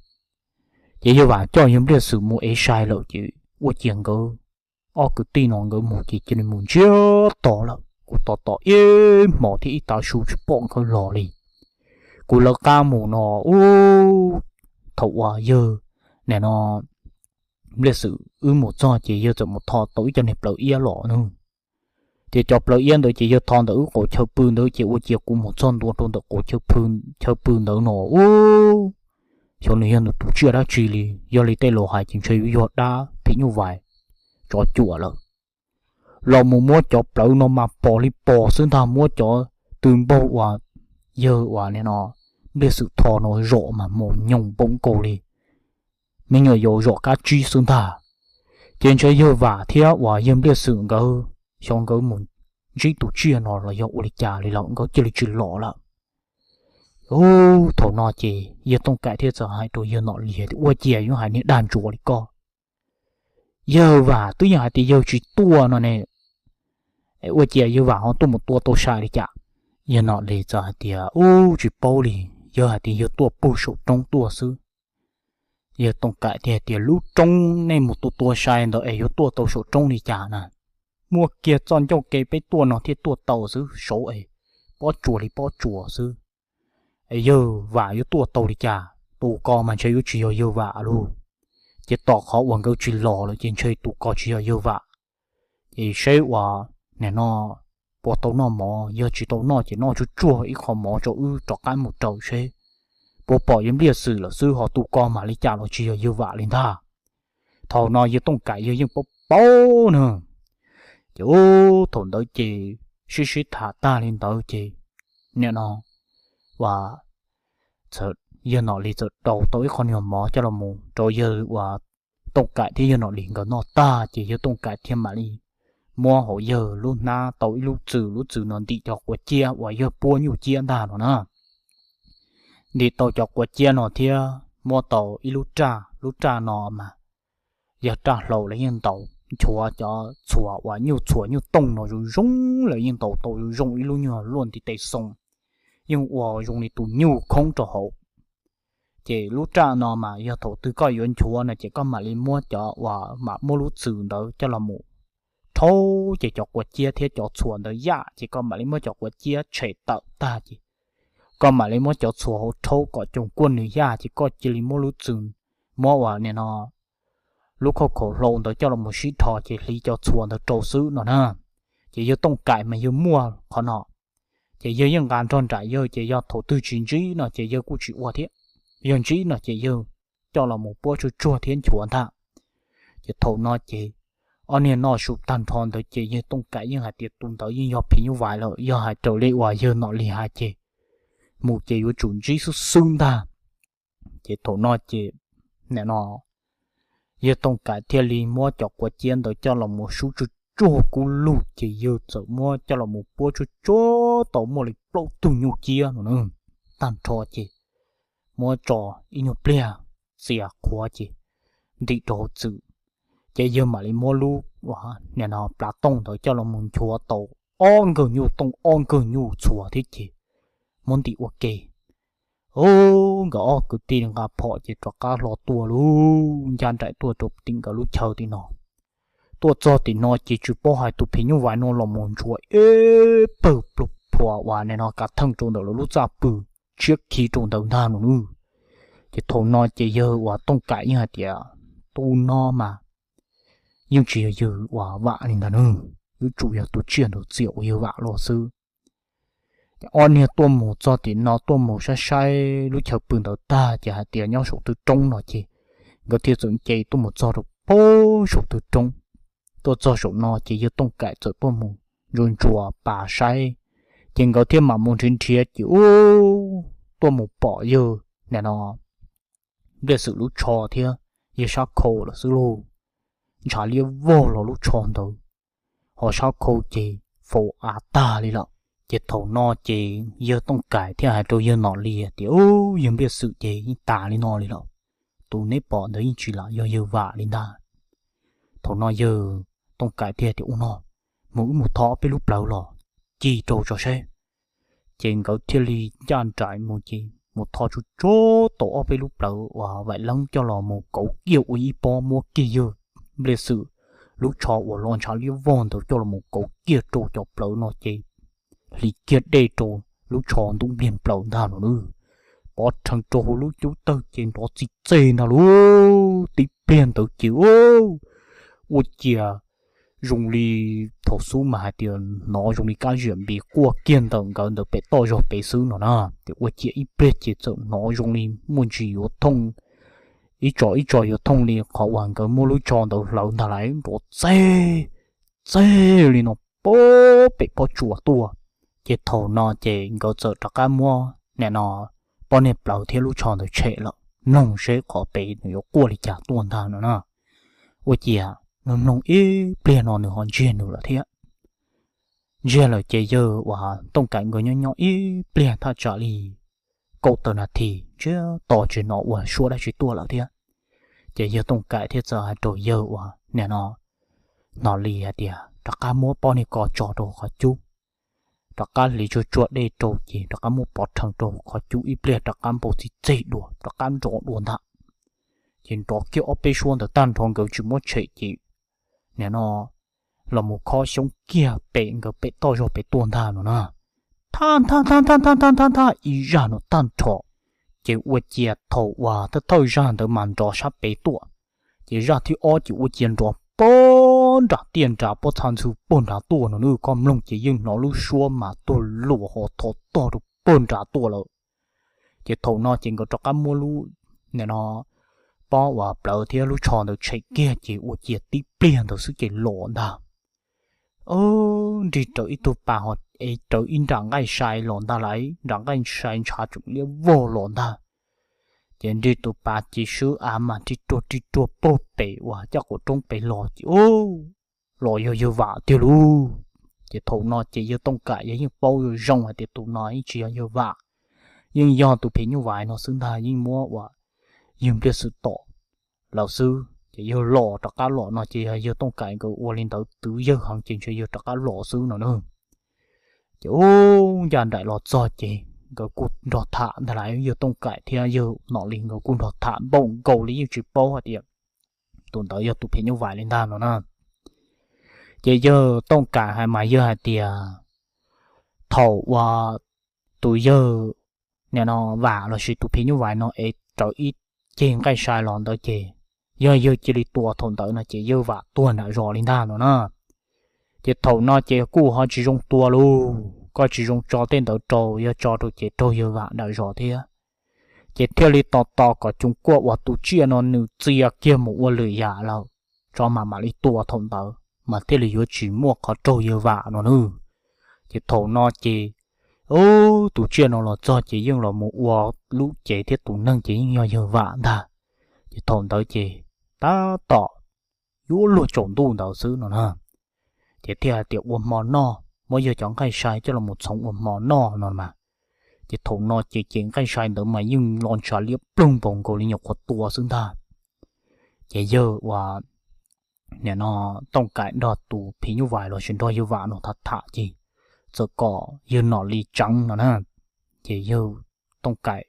Ces yawg Vam coj yawg Npliaj Xwm mus ev sai lawm ces ua ciav nkawd ob kwv tij no nkawd mus ces cia li mus ntsiag to lawm, kuv tos tos ib hmos thiab ib tav su tsis pom nkawd los li. Kuv lawv qab mus no, ub, thaum uas yawg, nim no, Npliaj Xwm wb mus txog ces yawg txawm mus tho tau ib co niag plawv iab los no. Ces cov plawv iab ntawd ces yawg tho ntawm wb qaum chaw pw ntawd ces ua ciav kuv mus txog ntua rau ntawm qaum chaw pw ntawd no, ub, xyov nws yog nws tus tsiaj dab tsi li, yog li tej laus hais ces ntshe yuav yog dab phim nyuj vais, tsov cuam lawm. Los mus muab cov plawv no mas pos li pos xwb ntag, muab cov tw npaug uas yawg uas nim no Npliaj Xwm tho no zom mas mos nyoos npoo nkaus li me nyuam yaus zom kab tsib xwb ntag. Ces ntshe yawg Vam thiab uas yawg Npliaj Xwm nkawd, xyov nkawd mus ntsib tus tsiaj no los yog ua li cas li lawm nkawd cia li tsis los lawm. Ub, thaum no ces yawg Tooj Kaim thiaj txawm hais rau yawg Nom Lis tias, ua ciav yuav hais niag dag ntsuav li koj. Yawg Vam twb yog hais tias yawg tsis tuaj no ne, ua ciav yawg Vam ho tuaj mus tua tau sai li cas? Yawg Nom Lis txawm hais tias, ub, tsis paub li, yawg hais tias yawg tuaj puag saum roob tuaj xwb. Yawg Tooj Kaim thiaj hais tias, lub roob nej mus tua tua sai ntawd es yuav tuaj tau saum roob li cas na? Muaj kiag txoj ncauj ke peb tuaj no thiaj tuaj tau xwb, saud es pob tsuas li pob tsuas xwb. Es yawg Vam yuav tuaj tau li cas? Tus ko mas ntshe yuav tsis yog yawg Vam lauj. Ces tom qhov uas nkawd tsis los lawm ces ntshe tus ko tsis yog yawg Vam. Ces seb uas nim no puas tau noj mov, yog tsis tau noj ces noj tsuag tsuag ib qho mov rau wb rov qab mus raws seb puas pom yawg Npliaj Xwm lawm xwb, ho tus ko mam li cas los tsis yog yawg Vam li ntag. Thaum no yawg Tooj Kaim yawg yeej paub paub na, Ces ub thaum ntawd ces sib sib tham tag li ntawd ces nim no uas yawg Nom Lis txawm daus tau ib qho nyuag mov coj los mus rau yawg uas Tooj Kaim thiab yawg Nom Lis nkawd noj tag ces yawg Tooj Kaim thiaj mam li muab hauv yawg lub hnab tau ib lub txwm, lub txwm no ntim cov quav ciab uas yawg puab nyuj ciab ntag no na. Ntim tau cov quav ciab no thiab muab tau ib lub raj, lub raj no mas yog raj hlau los yeej ntaus nchuav cov txhuas uas nyuj txhuas nyuj tooj no zoo zoo, los yeej ntaus tau zoo zoo ib lub nyuag luaj ntiv tes xoo, yeej ua zoo li tus nyuj khoob rau hauv. Ces lub raj no mas yog thaum twg koj yuav nchuav no ces koj mam li muab cov uas mam muab lub txwm ntawd coj los mus rhaub ces cov quav ciab thiab cov txhuas ntawd yaj ces koj mam li muab cov quav ciab tshem tawm tag ces koj mam li muab cov txhuas hauv rhaub kom coos kuaj nws yaj ces koj cia li muab lub txwm, muab uas nim no lub khauj khaum hlau ntawd coj los mus sib dhos ces hliv cov txhuas ntawd rau xwb no na. Ces yawg Tooj Kaim mas yawg muaj qhov no, ces yawg yeej nqa nrog nraim yawg ces yog thaum twg tsis ntsib no ces yawg kuj tsis ua thiab, yog ntsib no ces yawg coj los mus puab tsuag tsuag thiab nchuav ntag. Ces thaum no ces ob niag noj su tag nrho ntawd ces yawg Tooj Kaim yeej hais tias tus ntawd yeej yog phim nyuj vais lawm, yog hais raws li uas yawg Nom Lis hais ces mus ces yuav tsum ntsib xwb xwb ntag. Ces thaum no ces nim no yawg Tooj Kaim thiaj li muab cov quav ciab ntawd coj los mus sub tsuag tsuag kub lug ces yawg txawm muab coj los mus puab tsuag tsuag tau muaj li plaub tug nyuj ciab no na. Tag nrho ces muab tso ib nyuag pliag txias qhuav ces ntim rau hauv txwm, ces yawg mam li muab lub nim no plav tooj ntawd coj los mus nchuav tau ob nkawg nyuj tooj ob nkawg nyuj txhuas thiab ces muab ntim ua ke. Ub, nkawd ob kwv tij nqa phom ces rov qab hlo tuaj lauj, ncaj nraim tuaj rau tim nkawd lub chaw tim no. Tuaj txog tim no ces tsis paub hais tus phim nyuj vais no los mus ntsuas ib pawg pluag plhuav uas nim no kav theej rau ntawm lawv lub txaj pw, tshiab khi rau ntawd ntag no nawb. Ces thaum no ces yawg uas Tooj Kaim yeej hais tias tus no mas yeej tsis yog yawg uas vam li ntag nawb, yuav tsum yog tus tsiaj ntawd txiam uas yawg vam los xwb. Ces ob niag tuaj mus txog tim no tuaj mus saib saib lub chaw pw ntawd tag ces hais tias nyob saum tw roob no ces nkawd thiaj txawm nce tuaj mus txog rau pem saum tw roob. Tuaj txog saum no ces yawg Tooj Kaim txawm tuaj mus ntsuas ntsuas pas saib, ces nkawd thiaj mam mus nrhiav nrhiav ces ub, tuaj mus pom yawg nim no Npliaj Xwm lub tsho thiab yawg Sab Khau lawm xwb lauj. Ntshav liab vog los lub tsho ntawd, ho Sab Khau ces faus av tag li lawm. Ces thaum no ces yawg Tooj Kaim thiaj hais rau yawg Nom Lis tias, Ub, yawg Npliaj Xwm ces yeej tas li no li lawm, tus neb pom ntawd yeej tsis lam yog yawg vam li ntag. Thaum no yawg Tooj Kaim thiaj tias, Ua no, mus wb mus tho ob peb lub plawv los ci rau tso seb. Ces nkawd thiaj li ncaj nraim mus ces mus tho tsuag tsuag tau ob peb lub plawv uas vaim leeb coj los mus kauv kiag ua ib pob muab kiag yawg Npliaj Xwm lub tsho uas los ntshav liab vog ntawd coj los mus kauv kiag rau cov plawv no ces hliv kiag dej rau lub tsho ntub npliag plaws ntag no nawb. Pov rhees rau hauv lub cub tawg ces nrov txi txeg ntag lauj. Tib pliag ntawd ces ua ciav zoo li thaum xub mas hais tias hnov zoo li kab ziam npis quaj kiag ntawm nkawd ntawd pem toj zog pem xwb no na. Ces ua ciav ib pliag ces txawm hnov zoo li muaj ntsis yuav thooj, ib tso ib tso yuav thooj li qhov uas nkawd muab lub tsho ntawd hlawv ntag lauj, nrov txeg txeg li no pem pob tsuas tuaj. Ces thaum no ces nkawd txawm rov qab muab nim no pob niag plawv thiab lub tsho ntawd tshem lawm, mloog seb qhov pem nws yuav quaj li cas tuaj ntag no na. Ua ciav mloog mloog ib pliag no nws ho ntsiag nws lawm thiab. Ntsiag lawm ces yawg uas Tooj Kaim nkawd nyob nyob ib pliag thaj tsam li kaum tawm nas this ntsiag to tsis hnov ua suab dab tsi tuaj lawm thiab. Ces yawg Tooj Kaim thiaj txawm hais rau yawg uas nim no Nom Lis hais tias, Rov qab muab pob niag ko tso rau qhov cub, rov qab hliv tsuag tsuag dej rau ces rov qab muab pov rhees rau qhov cub ib pliag rov qab npau txi txeg dua rov qab nrov dua ntag. Ces nrov kiag ob peb suab ntawd tag nrho nkawd tsis muab tshem ces nim no los mus khob xyoob kiag pem nkawd pem toj zog pem tuaj ntag no na. Thab thab thab thab thab thab thab ib zaj no tag nrho. Ces ua ciav thaum uas thawj thawj zaj ntawd mas nrov sab pem tuaj, ces zaj thib ob ces ua ciav nrov pog nram tiaj nram pob txha ntxhw pog nrad tuaj no nawb. Koj mloog ces yeej hnov lub suab mas tuag luam ho thov tog rau pog nrad tuaj lawm. Ces thaum no ces nkawd rov qab muab lub nim no pob uas plawv thiab lub tsho ntawd tshem kiag ces ua ciav tib pliag ntawd xwb ces los ntag. Ob, nrig raws ib tug pas ho es raws ib nram nqaij sai los ntag lauj, nram nqaij sai ntshav tseem liab vog los ntag. Ces nrig tus pas ces swb av mas rig ruag rig ruag pag pem uas caj quav roob pem los ces, ub, los yog yawg Vam tiag lauj. Ces thaum no ces yawg Tooj Kam yog yeej paub zoo hais tias tus no yeej tsis yog yawg Vam, yeej yog tus phim nyuj vais no xwb ntag, yeej muab uas yawg Npliaj Xwm tom lawm xwb. Ces yawg los rov qab los no ces yog yawg Tooj Kam nkawd ua li ntawd twv yawg heev ces ntshe yawg rov qab los xwb no na. Ces ub, ncaj nraim los txog ces nkawd kuj nrog tham ntag lauj, yawg Tooj Kam thiab yawg Nom Lis nkawd kuj nrog tham npaum nkaus li yeej tsis paub hais tias tus ntawd yog tus phim nyuj vais li ntag no na. Ces yawg Tooj Kam hais mas yawg hais tias thaum uas tus yawg, nim no, Vam lossis tus phim nyuj vais no es raws ib ceg nqaij sai los ntawd ces yog yawg cia li tua thaum ntawd no ces yawg Vam tuag nram zos li ntag no na. Ces thaum no ces kuj ho tsis zoo tua lauj, koj tsis zoo tso tej ntawd rau, yog tso rau ces raug yawg Vam nram zos thiab. Ces thiaj li tos tos kom cov kuaj uas tus tsiaj no nws txia kiag mus ua lwm yam lawm tso mas mam li tua thaum ntawd mas thiaj li yuav tsis muaj qhov raug yawg Vam no nawb. Ces thaum no ces, ub, tus tsiaj no los txog ces yeej los mus ua lub cev thiab tus neeg ces yeej yog yawg Vam ntag. Ces thaum ntawd ces tab tom yuav luag tsaus ntuj ntawd xwb no na. Ces thiaj hais tias ua hmo noj, muab yawg cov nqaij sai coj los txhoov ua hmo noj no mas. Ces thaum no ces ces nqaij sai ntawd mas yeej los ntshav liab ploog npaum nkaus li nyuam qhuav tua xwb ntag. Ces yawg uas, nim no, Tooj Kam nrog tus phim nyuj vais lossis nrog yawg Vam no tham tham ces txawm kom yawg Nom Lis tseev no na. Ces yawg Tooj Kam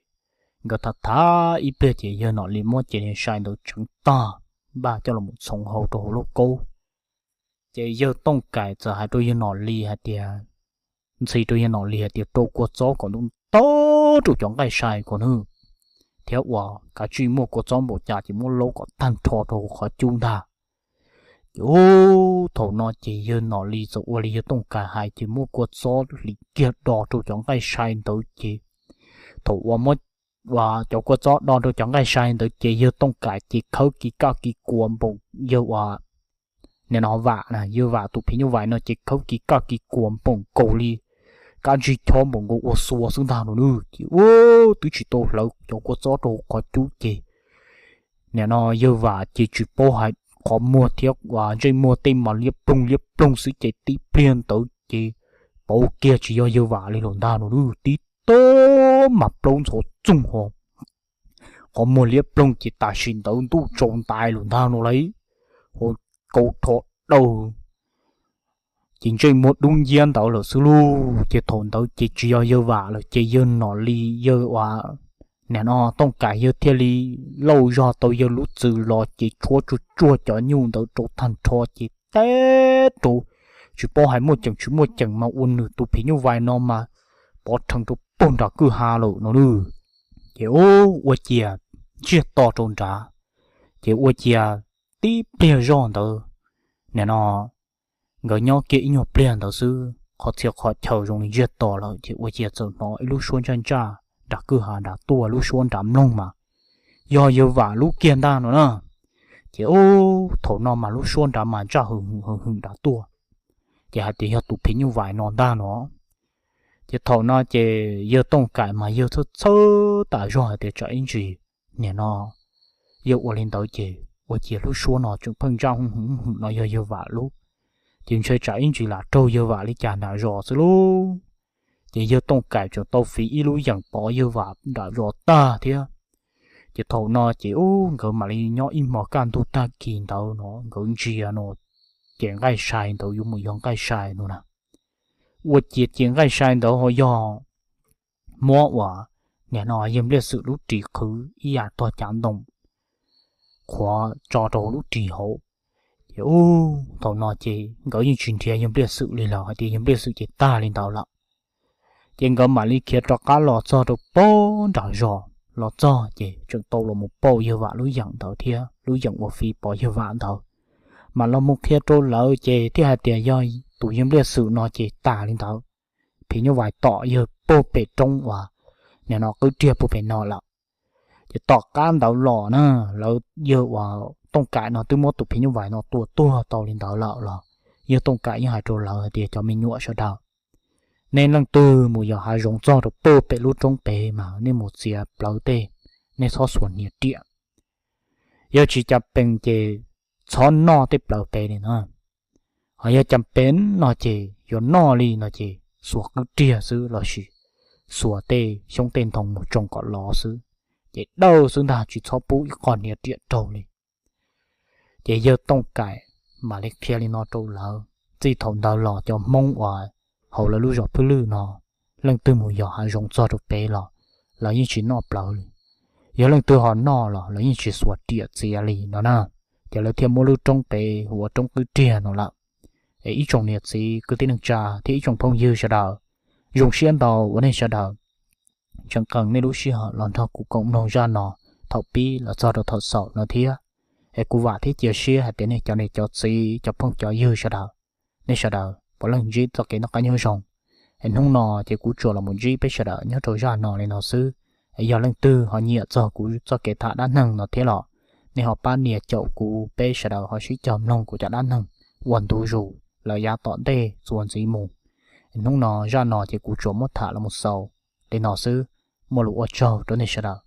nkawd tham tham ib pliag ces yawg Nom Lis muab ces niag sai ntawd tseev tag, npaj coj los txhoov hau rau hauv lub kaub. Ces yawg Tooj Kam txawm hais rau yawg Nom Lis hais tias, ntxhi rau yawg Nom Lis hais tias rau kua txob kom ntub ntau rau cov nqaij sai ko nawb, thiab uas kav tsij muaj kua txob npaum cas ces muab laub kom tag nrho rau hauv qhov cub ntag. Ces ub, thaum no ces yawg Nom Lis txawm ua li yawg Tooj Kam hais ces muab kua txob hliv kiag do rau cov nqaij sai ntawd ces thaum uas muab, uas cov kua txob do rau cov nqaij sai ntawd ces yawg Tooj Kam ces khawb kis kaj kis kuas npaum, yawg uas, nim no, Vam na, yawg Vam tus phim nyuj vais no ces khawb kis kaj kis kuas npaum nkaus li kab ntsig chob npaum nkaus ua xua xwb ntag no nawb. Ces ub, twb tsis tau hlawv cov kua txob rau hauv qhov cub ces nim no yawg Vam ces tsis paub hais, qhov muag thiab uas ntsej muag tej mas liab ploog liab ploog xwb ces tib pliag ntawd ces pauv kiag tsis yog yawg Vam li lawm ntag no nawb. Tib tug mas plaub ntxhov txoog ho, qhov muag liab ploog ces tam sim ntawd ntuj tsaus ntais lawm ntag no lauj, ho kaus rho daws ces ntsej muag dub nciab ntawd lawm xwb lauj. Ces thaum ntawd ces tsis yog yawg Vam lawm ces yawg Nom Lis, yawg uas, nim no, Tooj Kam yawg thiaj li lauj zog tau yawg lub txwm los ces tshuab tsuag tsuag cov nyuj ntawd rau tag nrho ces teb rau, tsis paub hais muaj ceem tsis muaj ceem mas ua nws tus phim nyuj vais no mas pov rhees rau puag nram kwj ha lawm no nawb. Ces ub, ua ciav ntsiag to rau nrad, ces ua ciav tib pliag zoj ntawd, nim no, nkawd nyob kiag ib nyuag pliag ntawd xwb qhov txhia qhov chaw zoo li ntsiag to lawm ces ua ciav txawm hnov ib lub suab ntsaj ntsaj nram kwj ha nrad tuaj, lub suab nrad mloog mas yog yawg Vam lub kiag ntag no na. Ces ub, thaum no mas lub suab nrad mas ntsaj hwm hwm hwm hwm nrad tuaj, ces hais tias yog tus phim nyuj vais no ntag no. Ces thaum no ces yawg Tooj Kam mas yawg txhawj txhawj tas zog hais tias tsam ib ntsis, nim no, yawg ua li ntawd ces ua ciav lub suab no tseem pheej ntsaj hwm hwm hwm no yog yawg Vam lub, ces ntshe tsam ib ntsis lam raug yawg Vam li cas nram zos xwb lauj. Ces yawg Tooj Kam tseem tau fiv ib lub yeem pov yawg Vam nram zos tag thiab. Ces thaum no ces ub, nkawd mam li nyob ib hmos kaj ntug tag kis ntawd no nkawd ntsia no, ces nqaij sai ntawd yuav mus yog nqaij sai no na. Ua ciav ces nqaij sai ntawd ho yog muab uas, nim no, yawg Npliaj Xwm lub ris qhwv ib yam tog cav ntoo qhuav tso rau hauv lub ris hauv. Ces ub, thaum no ces nkawd yeej tsis nrhiav yawg Npliaj Xwm li lawm hais tias yawg Npliaj Xwm ces tag li ntawd lawm. Ces nkawd mam li khiav rov qab los txog rau puag nram zos, los txog ces tseem tau los mus pauj yawg Vam lub yeem ntawd thiab lub yeem uas fiv pov yawg Vam ntawd, mam los mus qhia rau lawv ces thiaj hais tias yog tus yawg Npliaj Xwm no ces tas li ntawd, phim nyuj vais tom yawg puag pem roob uas, nim no, qwb riag puag pem no lawm. Ces tom qab ntawd los na, lawv, yawg uas Tooj Kam no twb muab tus phim nyuj vais no tua tuag tau li ntawd lawm los Yawg Tooj Kaim yeej hais rau lawv hais tias cov me nyuam sawv daws, nej leej twg mus yos hav zoov txog rau pem lub roob pem mas nej mus txiav plawv tej, nej txhob xuas hniav riam. Yog tsis cas pees ces txhob noj tej plawv pem li no. Ho yog cas pees no ces yuav noj li no ces xuas qwb riag xwb lossis xuas tej xyoob tej ntoo mus tsoo kom lov xwb, ces dawb xwb ntag, tsis txhob pub ib qho hniav riam raug li. Ces yawg Tooj Kaim mam li qhia li no rau lawv. Txij thaum ntawd los cov Hmoob uas hauv lawv lub zos Phwj Lwj no, leej twg mus yos hav zoov txog rau pem los lawv yeej tsis noj plawv li. Yog leej twg ho noj los lawv yeej tsis xuas riam txiav li no na. Ces lawv thiaj muab lub roob pem hu ua roob qwb riag no lawm. Es ib tsoom niam txiv kwv tij neej tsa thiab ib tsoom phooj ywg sawv daws, zoo siab ntau uas nej sawv daws tseem qee nej lub sij hawm los nrog kuv koom mloog zaj no thaum pib los txog rau thaum xaus no thiab. Es kuv vam thiab cia siab hais tias nej cov niam cov txiv cov phooj cov ywg sawv daws, nej sawv daws puav leej ntsib txoj kev noj qab nyob zoo. Es hnub no ces kuv tsuas los mus ntsib peb sawv daws nyob rau zaj no li no xwb. Es yog leej twg ho nyiam txog kuv txoj kev tham dab neeg no thiab los nej ho pab nias caum kuv, peb sawv daws ho sib cog mloog kuv cov dab neeg uas ntu zus lawm yav tom ntej txuas ntxiv mus. Hnub no zaj no ces kuv tsuas muab tham los mus xaus li no xwb. Muaj lus ua tsaug rau nej sawv daws.